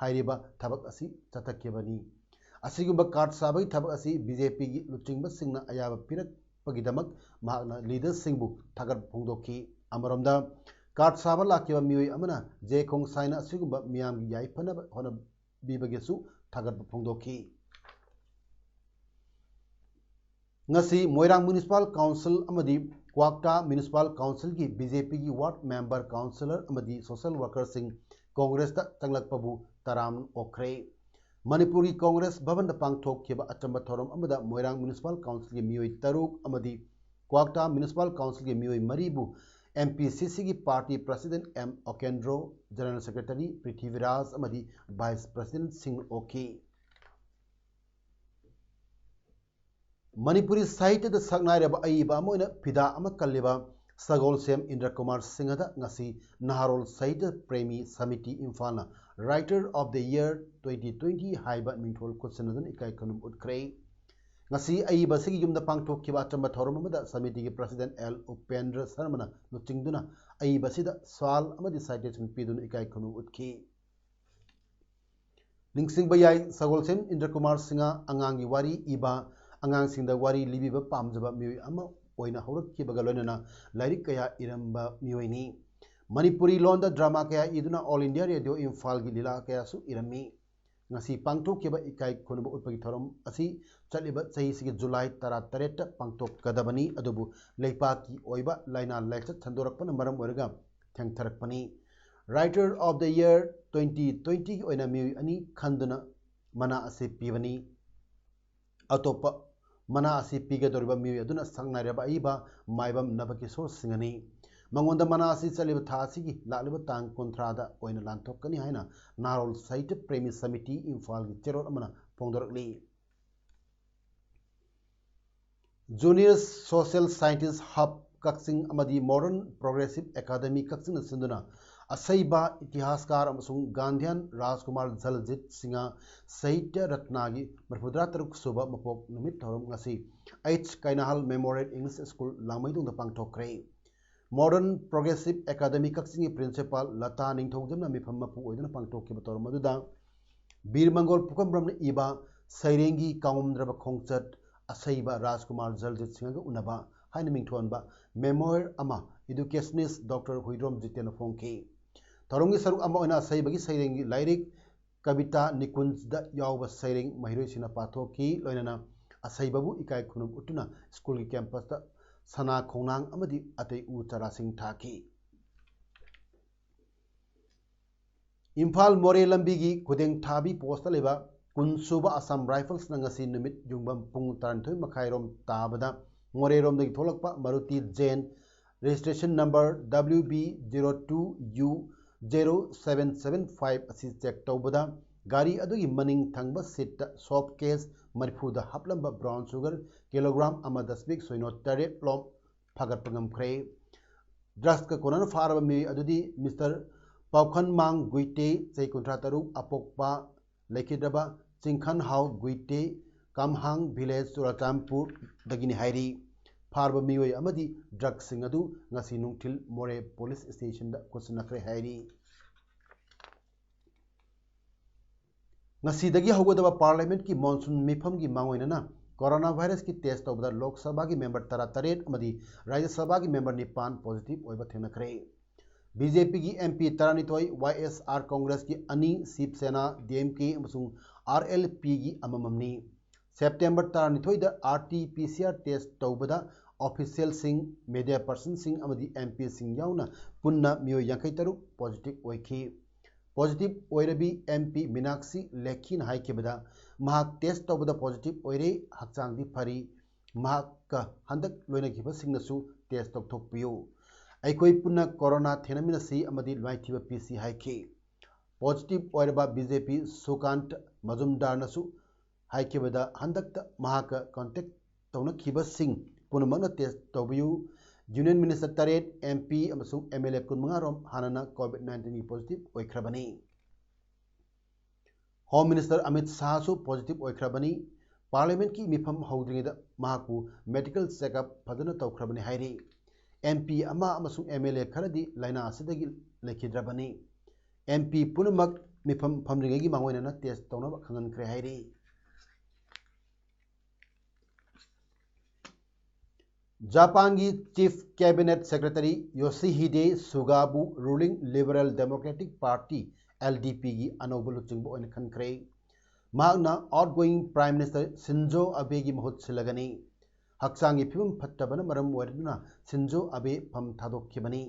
ꯍꯥꯏꯔꯤꯕ ꯊꯕꯛ ꯑꯁꯤ ꯆꯠꯊꯈꯤꯕꯅꯤ꯫ ꯑꯁꯤꯒꯨꯝꯕ card ꯁꯥꯕꯒꯤ ꯊꯕꯛ ꯑꯁꯤ B J Pꯒꯤ ꯂꯨꯆꯤꯡꯕꯁꯤꯡꯅ ꯑꯌꯥꯕ ꯄꯤꯔꯛꯄꯒꯤꯗꯃꯛ ꯃꯍꯥꯛꯅ leaderꯁꯤꯡꯕꯨ ꯊꯥꯒꯠꯄ ꯐꯣꯡꯗꯣꯛꯈꯤ꯫ ꯑꯃꯔꯣꯝꯗ, card ꯁꯥꯕ ꯂꯥꯛꯈꯤꯕ ꯃꯤꯑꯣꯏ ꯑꯃꯅ ꯖꯦ ꯈꯣꯡꯁꯥꯏꯅ ꯑꯁꯤꯒꯨꯝꯕ ꯃꯤꯌꯥꯝꯒꯤ ꯌꯥꯏꯐꯅꯕ ꯍꯣꯠꯅꯕꯤꯕꯒꯤꯁꯨ ꯊꯥꯒꯠꯄ ꯐꯣꯡꯗꯣꯛꯈꯤ꯫ ꯉꯁꯤ ꯃꯣꯏꯔꯥꯡ Municipal Council ꯑꯃꯗꯤ ꯀ꯭ꯋꯥꯛꯇꯥ Municipal Councilꯒꯤ B J Pꯒꯤ ward member, councillor ꯑꯃꯗꯤ social workerꯁꯤꯡ Congressꯇ ꯆꯪꯂꯛꯄꯕꯨ ꯇꯔꯥꯝꯅ ꯑꯣꯛꯈ꯭ꯔꯦ꯫ ꯃꯅꯤꯄꯨꯔꯒꯤ Congress ꯚꯕꯟꯗ ꯄꯥꯡꯊꯣꯛꯈꯤꯕ ꯑꯆꯝꯕ ꯊꯧꯔꯝ ꯑꯃꯗ ꯃꯣꯏꯔꯥꯡ Municipal Councilꯒꯤ ꯃꯤꯑꯣꯏ ꯇꯔꯨꯛ ꯑꯃꯗꯤ ꯀ꯭ꯋꯥꯛꯇꯥ Municipal Councilꯒꯤ ꯃꯤꯑꯣꯏ ꯃꯔꯤꯕꯨ M P C Cꯒꯤ party President M Okendro, General Secretary Prithviraj ꯑꯃꯗꯤ Vice Presidentꯁꯤꯡꯅ ꯑꯣꯛꯈꯤ꯫ ꯃꯅꯤꯄꯨꯔꯤ ꯁꯥꯍꯤꯇ꯭ꯌꯗ ꯁꯛꯅꯥꯏꯔꯕ ꯑꯏꯕ ꯑꯃ ꯑꯣꯏꯅ ꯐꯤꯗꯥ ꯑꯃ ꯀꯜꯂꯤꯕ ꯁꯒꯣꯜꯁꯦꯝ ꯏꯟꯗ꯭ꯔ ꯀꯨꯃꯥꯔ ꯁꯤꯡꯍꯗ ꯉꯁꯤ ꯅꯍꯥꯔꯣꯜ ꯁꯥꯍꯤꯇ꯭ꯌ Premi samiti ꯏꯝꯐꯥꯜꯅ Writer of the Year twenty twenty ꯍꯥꯏꯕ ꯃꯤꯡꯊꯣꯜ ꯈꯨꯠꯁꯤꯟꯅꯗꯨꯅ ꯏꯀꯥꯏ ꯈꯨꯝꯅꯕ ꯎꯠꯈ꯭ꯔꯦ꯫ ꯉꯁꯤ ꯑꯏꯕ ꯑꯁꯤꯒꯤ ꯌꯨꯝꯗ ꯄꯥꯡꯊꯣꯛꯈꯤꯕ ꯑꯆꯝꯕ ꯊꯧꯔꯝ ꯑꯃꯗ ꯁꯃꯤꯇꯤꯒꯤ ꯄ꯭ꯔꯁꯤꯗꯦꯟ ꯑꯦꯜ ꯎꯄꯦꯟꯗ꯭ꯔ ꯁꯔꯃꯅ ꯂꯨꯆꯤꯡꯗꯨꯅ ꯑꯏꯕ ꯑꯁꯤꯗ ꯁꯥꯜ ꯑꯃꯗꯤ ꯁꯥꯏꯇꯦꯁꯟ ꯄꯤꯗꯨꯅ ꯏꯀꯥꯏ ꯈꯨꯝꯅꯕ ꯎꯠꯈꯤ꯫ ꯅꯤꯡꯁꯤꯡꯕ ꯌꯥꯏ, ꯁꯒꯣꯜꯁꯦꯝ ꯏꯟꯗ꯭ꯔꯀꯨꯃꯥꯔ ꯁꯤꯡꯍ ꯑꯉꯥꯡꯒꯤ ꯋꯥꯔꯤ ꯏꯕ, ꯑꯉꯥꯡꯁꯤꯡꯗ ꯋꯥꯔꯤ ꯂꯤꯕꯤꯕ ꯄꯥꯝꯖꯕ ꯃꯤꯑꯣꯏ ꯑꯃ ꯑꯣꯏꯅ ꯍꯧꯔꯛꯈꯤꯕꯒ ꯂꯣꯏꯅꯅ ꯂꯥꯏꯔꯤꯛ ꯀꯌꯥ ꯏꯔꯝꯕ ꯃꯤꯑꯣꯏꯅꯤ꯫ ꯃꯅꯤꯄꯨꯔꯤ ꯂꯣꯟꯗ ꯗ꯭ꯔꯃꯥ ꯀꯌꯥ ꯏꯗꯨꯅ ꯑꯣꯜ ꯏꯟꯗꯤꯌꯥ ꯔꯦꯗꯤꯑꯣ ꯏꯝꯐꯥꯜꯒꯤ ꯂꯤꯂꯥ ꯀꯌꯥꯁꯨ ꯏꯔꯝꯃꯤ꯫ ꯉꯁꯤ ꯄꯥꯡꯊꯣꯛꯈꯤꯕ ꯏꯀꯥꯏ ꯈꯨꯝꯅꯕ ꯎꯠꯄꯒꯤ ꯊꯧꯔꯝ ꯑꯁꯤ ꯆꯠꯂꯤꯕ ꯆꯍꯤꯁꯤꯒꯤ ꯖꯨꯂꯥꯏ ꯇꯔꯥꯇꯔꯦꯠꯇ ꯄꯥꯡꯊꯣꯛꯀꯗꯕꯅꯤ, ꯑꯗꯨꯕꯨ ꯂꯩꯄꯥꯛꯀꯤ ꯑꯣꯏꯕ ꯂꯥꯏꯅꯥ ꯂꯥꯏꯆꯠ ꯁꯟꯗꯣꯔꯛꯄꯅ ꯃꯔꯝ ꯑꯣꯏꯔꯒ ꯊꯦꯡꯊꯔꯛꯄꯅꯤ꯫ Writer of the Year twenty twenty ꯒꯤ ꯑꯣꯏꯅ ꯃꯤꯑꯣꯏ ꯑꯅꯤ ꯈꯟꯗꯨꯅ ꯃꯅꯥ ꯑꯁꯤ ꯄꯤꯕꯅꯤ꯫ ꯑꯇꯣꯞꯄ ꯃꯅꯥ ꯑꯁꯤ ꯄꯤꯒꯗꯧꯔꯤꯕ ꯃꯤꯑꯣꯏ ꯑꯗꯨꯅ ꯁꯛꯅꯥꯏꯔꯕ ꯑꯏꯕ ꯃꯥꯏꯕꯝ ꯅꯕꯀꯤꯁꯣꯔ ꯁꯤꯡꯍꯅꯤ꯫ ꯃꯉꯣꯟꯗ ꯃꯅꯥ ꯑꯁꯤ ꯆꯠꯂꯤꯕ ꯊꯥ ꯑꯁꯤꯒꯤ ꯂꯥꯛꯂꯤꯕ ꯇꯥꯡ ꯀꯨꯟꯊ꯭ꯔꯥꯗ ꯑꯣꯏꯅ ꯂꯥꯟꯊꯣꯛꯀꯅꯤ ꯍꯥꯏꯅ ꯅꯥꯔꯣꯜ ꯁꯥꯍꯤꯇ꯭ꯌ ꯄ꯭ꯔꯦꯃꯤ ꯁꯃꯤꯇꯤ ꯏꯝꯐꯥꯜꯒꯤ ꯆꯦꯔꯣꯜ ꯑꯃꯅ ꯐꯣꯡꯗꯣꯔꯛꯂꯤ꯫ Junior Social Scientist Hub ꯀꯛꯆꯤꯡ ꯑꯃꯗꯤ Modern Progressive Academy ꯀꯛꯆꯤꯡꯅ ꯁꯤꯟꯗꯨꯅ ꯑꯁꯩꯕ ꯏꯇꯤꯍꯥꯁꯀꯥꯔ ꯑꯃꯁꯨꯡ ꯒꯥꯟꯙꯤꯌꯥꯟ ꯔꯥꯖꯀꯨꯃꯥꯔ ꯖꯂꯖꯤꯠ ꯁꯤꯡꯍ ꯁꯥꯍꯤꯇ꯭ꯌ ꯔꯠꯅꯥꯒꯤ ꯃꯔꯤꯐꯨꯇꯔꯥ ꯇꯔꯨꯛ ꯁꯨꯕ ꯃꯄꯣꯛ ꯅꯨꯃꯤꯠ ꯊꯧꯔꯝ ꯉꯁꯤ H Keinahal memorial English school ꯂꯥꯡꯃꯩꯗꯣꯡꯗ ꯄꯥꯡꯊꯣꯛꯈ꯭ꯔꯦ꯫ Modern Progressive Academy ꯀꯛꯆꯤꯡꯒꯤ ꯄ꯭ꯔꯤꯟꯁꯤꯄꯥꯜ ꯂꯇꯥ ꯅꯤꯡꯊꯧꯖꯝꯅ ꯃꯤꯐꯝ ꯃꯄꯨ ꯑꯣꯏꯗꯨꯅ ꯄꯥꯡꯊꯣꯛꯈꯤꯕ ꯊꯧꯔꯝ ꯑꯗꯨꯗ ꯕꯤꯔ ꯃꯪꯒꯣꯜ ꯄꯨꯈ꯭ꯔꯝꯕ꯭ꯔꯝꯅ ꯏꯕ ꯁꯩꯔꯦꯡꯒꯤ ꯀꯥꯎꯉꯝꯗ꯭ꯔꯕ ꯈꯣꯡꯆꯠ, ꯑꯁꯩꯕ ꯔꯥꯖꯀꯨꯃꯥꯔ ꯖꯜꯖꯤꯠ ꯁꯤꯡꯍꯒ ꯎꯅꯕ ꯍꯥꯏꯅ ꯃꯤꯡꯊꯣꯟꯕ ꯃꯦꯃꯣꯌꯔ ꯑꯃ ꯏꯗꯨꯀꯦꯁꯅꯤꯁ ꯗꯣꯛꯇꯔ ꯍꯨꯏꯗ꯭ꯔꯣꯝ ꯖꯤꯇꯦꯟꯅ ꯐꯣꯡꯈꯤ꯫ ꯊꯧꯔꯝꯒꯤ ꯁꯔꯨꯛ ꯑꯃ ꯑꯣꯏꯅ ꯑꯁꯩꯕꯒꯤ ꯁꯩꯔꯦꯡꯒꯤ ꯂꯥꯏꯔꯤꯛ ꯀꯕꯤꯇꯥ ꯅꯤꯀꯨꯟꯖꯗ ꯌꯥꯎꯕ ꯁꯩꯔꯦꯡ ꯃꯍꯩꯔꯣꯏꯁꯤꯡꯅ ꯄꯥꯊꯣꯛꯈꯤ꯫ ꯂꯣꯏꯅꯅ ꯑꯁꯩꯕꯕꯨ ꯏꯀꯥꯏ ꯈꯨꯝꯅꯕ ꯎꯠꯇꯨꯅ ꯁ꯭ꯀꯨꯜꯒꯤ ꯀꯦꯝꯄꯁꯇ ꯁꯅꯥ ꯈꯣꯡꯅꯥꯡ ꯑꯃꯗꯤ ꯑꯇꯩ ꯎ ꯆꯥꯔꯥꯁꯤꯡ ꯊꯥꯈꯤ꯫ ꯏꯝꯐꯥꯜ ꯃꯣꯔꯦ ꯂꯝꯕꯤꯒꯤ ꯈꯨꯗꯦꯡ ꯊꯥꯕꯤ ꯄꯣꯁꯇ ꯂꯩꯕ ꯀꯨꯟ ꯁꯨꯕ ꯑꯁꯥꯝ ꯔꯥꯏꯐꯜꯁꯅ ꯉꯁꯤ ꯅꯨꯃꯤꯠ ꯌꯨꯡꯕ ꯄꯨꯡ ꯇꯔꯥꯅꯤꯊꯣꯏ ꯃꯈꯥꯏꯔꯣꯝ ꯇꯥꯕꯗ ꯃꯣꯔꯦꯔꯣꯝꯗꯒꯤ ꯊꯣꯛꯂꯛꯄ ꯃꯔꯨꯇꯤ ꯖꯦꯟ registration number W B zero two U zero seven seven five ꯑꯁꯤ ꯆꯦꯛ ꯇꯧꯕꯗ ꯒꯥꯔꯤ ꯑꯗꯨꯒꯤ ꯃꯅꯤꯡ ꯊꯪꯕ ꯁꯤꯠꯇ ꯁꯣꯞ ꯀꯦꯁ ꯃꯔꯤꯐꯨꯗ ꯍꯥꯞꯂꯝꯕ ꯕ꯭ꯔꯥꯎꯟ ꯁꯨꯒꯔ ꯀꯤꯂꯣꯒ꯭ꯔꯥꯝ ꯑꯃ ꯗꯁꯃꯤꯛ ꯁꯣꯏꯅꯣ ꯇꯔꯦꯠ ꯂꯣꯝ ꯐꯥꯒꯠꯄ ꯉꯝꯈ꯭ꯔꯦ꯫ ꯗ꯭ꯔꯒꯁꯀ ꯀꯣꯟꯅꯅ ꯐꯥꯔꯕ ꯃꯤꯑꯣꯏ ꯑꯗꯨꯗꯤ ꯃꯤꯁꯇꯔ ꯄꯥꯎꯈꯟꯃꯥꯡ ꯒꯨꯏꯇꯦ, ꯆꯍꯤ ꯀꯨꯟꯊ꯭ꯔꯥ ꯇꯔꯨꯛ, ꯑꯄꯣꯛꯄ ꯂꯩꯈꯤꯗ꯭ꯔꯕ ꯆꯤꯡꯈꯟꯍꯥꯎ ꯒꯨꯏꯇꯦ, ꯀꯥꯝꯍꯥꯡ ꯚꯤꯂꯦꯖ, ꯆꯨꯔꯥꯆꯥꯟꯄꯨꯔꯗꯒꯤꯅꯤ ꯍꯥꯏꯔꯤ꯫ ꯐꯥꯔꯕ ꯃꯤꯑꯣꯏ ꯑꯃꯗꯤ ꯗ꯭ꯔꯒꯁꯤꯡ ꯑꯗꯨ ꯉꯁꯤ ꯅꯨꯡꯊꯤꯜ ꯃꯣꯔꯦ ꯄꯨꯂꯤꯁ ꯁ꯭ꯇꯦꯁꯟꯗ ꯈꯨꯠꯁꯤꯟꯅꯈ꯭ꯔꯦ ꯍꯥꯏꯔꯤ꯫ ꯉꯁꯤꯗꯒꯤ ꯍꯧꯒꯗꯕ ꯄꯥꯔꯂꯤꯌꯥꯃꯦꯟꯠꯀꯤ ꯃꯣꯟꯁꯨꯟ ꯃꯤꯐꯝꯒꯤ ꯃꯥꯡꯑꯣꯏꯅꯅ ꯀꯣꯔꯣꯅꯥ ꯚꯥꯏꯔꯁꯀꯤ ꯇꯦꯁ ꯇꯧꯕꯗ ꯂꯣꯛ ꯁꯚꯥꯒꯤ ꯃꯦꯝꯕꯔ ꯇꯔꯥꯇꯔꯦꯠ ꯑꯃꯗꯤ ꯔꯥꯖ꯭ꯌ ꯁꯚꯥꯒꯤ ꯃꯦꯝꯕꯔ ꯅꯤꯄꯥꯟ ꯄꯣꯖꯤꯇꯤꯚ ꯑꯣꯏꯕ ꯊꯦꯡꯅꯈ꯭ꯔꯦ꯫ ꯕꯤ ꯖꯦ ꯄꯤꯒꯤ ꯑꯦꯝ ꯄꯤ ꯇꯔꯥꯅꯤꯊꯣꯏ, ꯋꯥꯏ ꯑꯦꯁ ꯑꯥꯔ ꯀꯣꯡꯒ꯭ꯔꯦꯁꯀꯤ ꯑꯅꯤ, ꯁꯤꯕ ꯁꯦꯅꯥ, ꯗꯤ ꯑꯦꯝ ꯀꯦ ꯑꯃꯁꯨꯡ ꯑꯥꯔ ꯑꯦꯜ ꯄꯤꯒꯤ ꯑꯃꯃꯝꯅꯤ꯫ ꯁꯦꯞꯇꯦꯝꯕꯔ ꯇꯔꯥꯅꯤꯊꯣꯏꯗ R T P C R test ꯇꯧꯕꯗ ꯑꯣꯐꯤꯁꯤꯌꯦꯜꯁꯤꯡ, ꯃꯦꯗꯤꯌꯥ ꯄꯔꯁꯟꯁꯤꯡ ꯑꯃꯗꯤ ꯑꯦꯝ ꯄꯤꯁꯤꯡ ꯌꯥꯎꯅ ꯄꯨꯟꯅ ꯃꯤꯑꯣꯏ ꯌꯥꯡꯈꯩ ꯇꯔꯨꯛ ꯄꯣꯖꯤꯇꯤꯚ ꯑꯣꯏꯈꯤ꯫ ꯄꯣꯖꯤꯇꯤꯚ ꯑꯣꯏꯔꯕꯤ ꯑꯦꯝ ꯄꯤ ꯃꯤꯅꯥꯛꯁꯤ ꯂꯦꯈꯤꯅ ꯍꯥꯏꯈꯤꯕꯗ, ꯃꯍꯥꯛ ꯇꯦꯁ ꯇꯧꯕꯗ ꯄꯣꯖꯤꯇꯤꯚ ꯑꯣꯏꯔꯦ, ꯍꯛꯆꯥꯡꯗꯤ ꯐꯔꯤ, ꯃꯍꯥꯛꯀ ꯍꯟꯗꯛ ꯂꯣꯏꯅꯈꯤꯕꯁꯤꯡꯅꯁꯨ ꯇꯦꯁ ꯇꯧꯊꯣꯛꯄꯤꯌꯨ꯫ ꯑꯩꯈꯣꯏ ꯄꯨꯟꯅ ꯀꯣꯔꯣꯅꯥ ꯊꯦꯡꯅꯃꯤꯟꯅꯁꯤ ꯑꯃꯗꯤ ꯃꯥꯏꯊꯤꯕ ꯄꯤꯁꯤ ꯍꯥꯏꯈꯤ꯫ ꯄꯣꯖꯤꯇꯤꯚ ꯑꯣꯏꯔꯕ ꯕꯤ ꯖꯦ ꯄꯤ ꯁꯨꯀꯥꯟꯠ ꯃꯖꯨꯝꯗꯥꯔꯅꯁꯨ ꯍꯥꯏꯈꯤꯕꯗ, ꯍꯟꯗꯛꯇ ꯃꯍꯥꯛꯀ ꯀꯣꯟꯇꯦꯛ ꯇꯧꯅꯈꯤꯕꯁꯤꯡ ꯄꯨꯝꯅꯃꯛꯅ ꯇꯦꯁ ꯇꯧꯕꯤꯌꯨ꯫ ꯌꯨꯅꯤꯌꯟ ꯃꯤꯅꯤꯁꯇꯔ ꯇꯔꯦꯠ, ꯑꯦꯝ ꯄꯤ ꯑꯃꯁꯨꯡ ꯑꯦꯝ ꯑꯦꯜ ꯑꯦ ꯀꯨꯟꯃꯉꯥ ꯔꯣꯝ ꯍꯥꯟꯅꯅ ꯀꯣꯚꯤꯗ ꯅꯥꯏꯟꯇꯤꯟꯒꯤ ꯄꯣꯖꯤꯇꯤꯚ ꯑꯣꯏꯈ꯭ꯔꯕꯅꯤ꯫ ꯍꯣꯝ ꯃꯤꯅꯤꯁꯇꯔ ꯑꯃꯤꯠ ꯁꯥꯍꯁꯨ ꯄꯣꯖꯤꯇꯤꯚ ꯑꯣꯏꯈ꯭ꯔꯕꯅꯤ꯫ ꯄꯥꯔꯂꯤꯌꯥꯃꯦꯟꯠꯀꯤ ꯃꯤꯐꯝ ꯍꯧꯗ꯭ꯔꯤꯉꯩꯗ ꯃꯍꯥꯛꯄꯨ ꯃꯦꯗꯤꯀꯦꯜ ꯆꯦꯛꯑꯞ ꯐꯖꯅ ꯇꯧꯈ꯭ꯔꯕꯅꯤ ꯍꯥꯏꯔꯤ꯫ ꯑꯦꯝ ꯄꯤ ꯑꯃ ꯑꯃꯁꯨꯡ ꯑꯦꯝ ꯑꯦꯜ ꯑꯦ ꯈꯔꯗꯤ ꯂꯥꯏꯅꯥ ꯑꯁꯤꯗꯒꯤ ꯂꯩꯈꯤꯗ꯭ꯔꯕꯅꯤ꯫ ꯑꯦꯝ ꯄꯤ ꯄꯨꯝꯅꯃꯛ ꯃꯤꯐꯝ ꯐꯝꯗ꯭ꯔꯤꯉꯩꯒꯤ ꯃꯥꯡꯑꯣꯏꯅꯅ ꯇꯦꯁ ꯇꯧꯅꯕ ꯈꯪꯍꯟꯈ꯭ꯔꯦ ꯍꯥꯏꯔꯤ꯫ ꯖꯄꯥꯟꯒꯤ ꯆꯤꯐ ꯀꯦꯕꯤꯅꯦꯠ ꯁꯦꯀ꯭ꯔꯦꯇꯔꯤ ꯌꯣꯁꯤꯍꯤꯗꯦ ꯁꯨꯒꯥꯕꯨ ruling liberal democratic party, L D ꯄꯤꯒꯤ ꯑꯅꯧꯕ ꯂꯨꯆꯤꯡꯕ ꯑꯣꯏꯅ ꯈꯟꯈ꯭ꯔꯦ꯫ ꯃꯍꯥꯛꯅ ꯑꯥꯎꯠꯒꯣꯌꯤꯡ ꯄ꯭ꯔꯥꯏꯝ ꯃꯤꯅꯤꯁꯇꯔ ꯁꯤꯟꯖꯣ ꯑꯕꯦꯒꯤ ꯃꯍꯨꯠ ꯁꯤꯜꯂꯒꯅꯤ꯫ ꯍꯛꯆꯥꯡꯒꯤ ꯐꯤꯕꯝ ꯐꯠꯇꯕꯅ ꯃꯔꯝ ꯑꯣꯏꯔꯗꯨꯅ ꯁꯤꯟꯖꯣ ꯑꯕꯦ ꯐꯝ ꯊꯥꯗꯣꯛꯈꯤꯕꯅꯤ꯫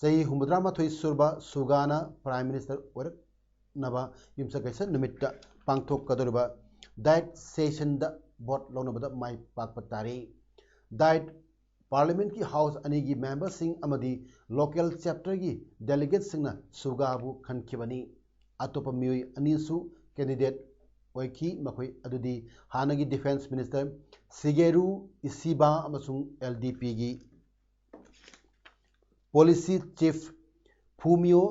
ꯆꯍꯤ ꯍꯨꯝꯐꯨꯇꯔꯥꯃꯥꯊꯣꯏ ꯁꯨꯔꯕ ꯁꯨꯒꯥꯅ ꯄ꯭ꯔꯥꯏꯝ ꯃꯤꯅꯤꯁꯇꯔ ꯑꯣꯏꯔꯛꯅꯕ ꯌꯨꯝꯁꯀꯩꯁ ꯅꯨꯃꯤꯠꯇ ꯄꯥꯡꯊꯣꯛꯀꯗꯧꯔꯤꯕ ꯗꯥꯏꯠ ꯁꯦꯁꯟꯗ ꯚꯣꯠ ꯂꯧꯅꯕꯗ ꯃꯥꯏ ꯄꯥꯛꯄ ꯇꯥꯔꯤ꯫ ꯗꯥꯏꯠ ꯄꯥꯔꯂꯤꯌꯥꯃꯦꯟꯠꯀꯤ ꯍꯥꯎꯁ ꯑꯅꯤꯒꯤ ꯃꯦꯝꯕꯔꯁꯤꯡ ꯑꯃꯗꯤ ꯂꯣꯀꯦꯜ ꯆꯦꯞꯇꯔꯒꯤ ꯗꯦꯂꯤꯒꯦꯠꯁꯤꯡꯅ ꯁꯨꯒꯥꯕꯨ ꯈꯟꯈꯤꯕꯅꯤ꯫ ꯑꯇꯣꯞꯄ ꯃꯤꯑꯣꯏ ꯑꯅꯤꯁꯨ ꯀꯦꯟꯗꯤꯗꯦꯠ ꯑꯣꯏꯈꯤ꯫ ꯃꯈꯣꯏ ꯑꯗꯨꯗꯤ ꯍꯥꯟꯅꯒꯤ ꯗꯤꯐꯦꯟꯁ ꯃꯤꯅꯤꯁꯇꯔ ꯁꯤꯒꯦꯔꯨ ꯏꯁꯤꯕꯥ ꯑꯃꯁꯨꯡ ꯑꯦꯜ ꯗꯤ ꯄꯤꯒꯤ ꯄꯣꯂꯤꯁꯤ ꯆꯤꯐ ꯐꯨꯃꯤꯑꯣ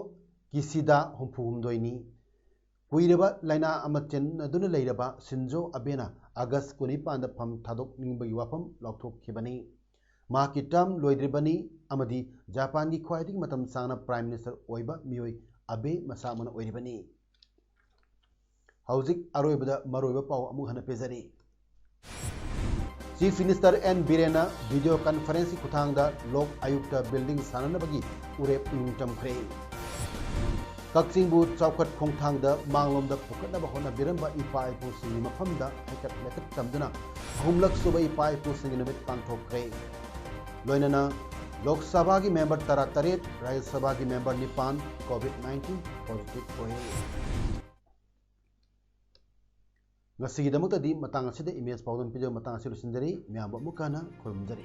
ꯀꯤꯁꯤꯗꯥ ꯍꯨꯝꯐꯨ ꯍꯨꯝꯗꯣꯏꯅꯤ꯫ ꯀꯨꯏꯔꯕ ꯂꯥꯏꯅꯥ ꯑꯃ ꯆꯦꯟꯅꯗꯨꯅ ꯂꯩꯔꯕ ꯁꯤꯟꯖꯣ ꯑꯕꯦꯅ ꯑꯥꯒꯁ ꯀꯨꯟꯅꯤꯄꯥꯟꯗ ꯐꯝ ꯊꯥꯗꯣꯛꯅꯤꯡꯕꯒꯤ ꯋꯥꯐꯝ ꯂꯥꯎꯊꯣꯛꯈꯤꯕꯅꯤ꯫ ꯃꯍꯥꯛꯀꯤ ꯇꯔꯝ ꯂꯣꯏꯗ꯭ꯔꯤꯕꯅꯤ ꯑꯃꯗꯤ ꯖꯄꯥꯟꯒꯤ ꯈ꯭ꯋꯥꯏꯗꯒꯤ ꯃꯇꯝ ꯁꯥꯡꯅ Prime Minister ꯑꯣꯏꯕ ꯃꯤꯑꯣꯏ ꯑꯕꯦ ꯃꯁꯥꯃꯛꯅ ꯑꯣꯏꯔꯤꯕꯅꯤ꯫ ꯍꯧꯖꯤꯛ ꯑꯔꯣꯏꯕꯗ ꯃꯔꯨꯑꯣꯏꯕ ꯄꯥꯎ ꯑꯃꯨꯛ ꯍꯟꯅ ꯄꯤꯖꯔꯤ꯫ Chief Minister N ꯕꯤꯔꯦꯟꯅ video conference ꯀꯤ ꯈꯨꯠꯊꯥꯡꯗ ꯂꯣꯛ ꯑꯌꯨꯛꯇ building ꯁꯥꯅꯅꯕꯒꯤ ꯎꯔꯦꯞ ꯅꯤꯡꯇꯝꯈ꯭ꯔꯦ꯫ ꯀꯛꯆꯤꯡꯕꯨ ꯆꯥꯎꯈꯠ ꯈꯣꯡꯊꯥꯡꯗ ꯃꯥꯡꯂꯣꯝꯗ ꯄꯨꯈꯠꯅꯕ ꯍꯣꯠꯅꯕꯤꯔꯝꯕ ꯏꯄꯥ ꯏꯄꯨꯁꯤꯡꯒꯤ ꯃꯐꯝꯗ ꯍꯩꯀꯠ ꯂꯩꯀꯠ ꯇꯝꯗꯨꯅ ꯑꯍꯨꯝꯂꯛ ꯁꯨꯕ ꯏꯄꯥ ꯏꯄꯨꯁꯤꯡꯒꯤ ꯅꯨꯃꯤꯠ ꯄꯥꯡꯊꯣꯛꯈ꯭ꯔꯦ꯫ ꯂꯣꯏꯅꯅ ꯂꯣꯛ ꯁꯚꯥꯒꯤ member ꯇꯔꯥꯇꯔꯦꯠ, ꯔꯥꯖ꯭ꯌ ꯁꯚꯥꯒꯤ member ꯅꯤꯄꯥꯟ COVID nineteen positive ꯑꯣꯏ꯫ ꯉꯁꯤꯒꯤꯗꯃꯛꯇꯗꯤ ꯃꯇꯥꯡ ꯑꯁꯤꯗ ꯏꯃꯦꯖ ꯄꯥꯎꯗꯝ ꯄꯤꯖꯕ ꯃꯇꯥꯡ ꯑꯁꯤ ꯂꯣꯏꯁꯤꯟꯖꯔꯤ꯫ ꯃꯌꯥꯝꯕꯨ ꯑꯃꯨꯛꯀ ꯍꯟꯅ ꯈꯨꯔꯨꯝꯖꯔꯤ꯫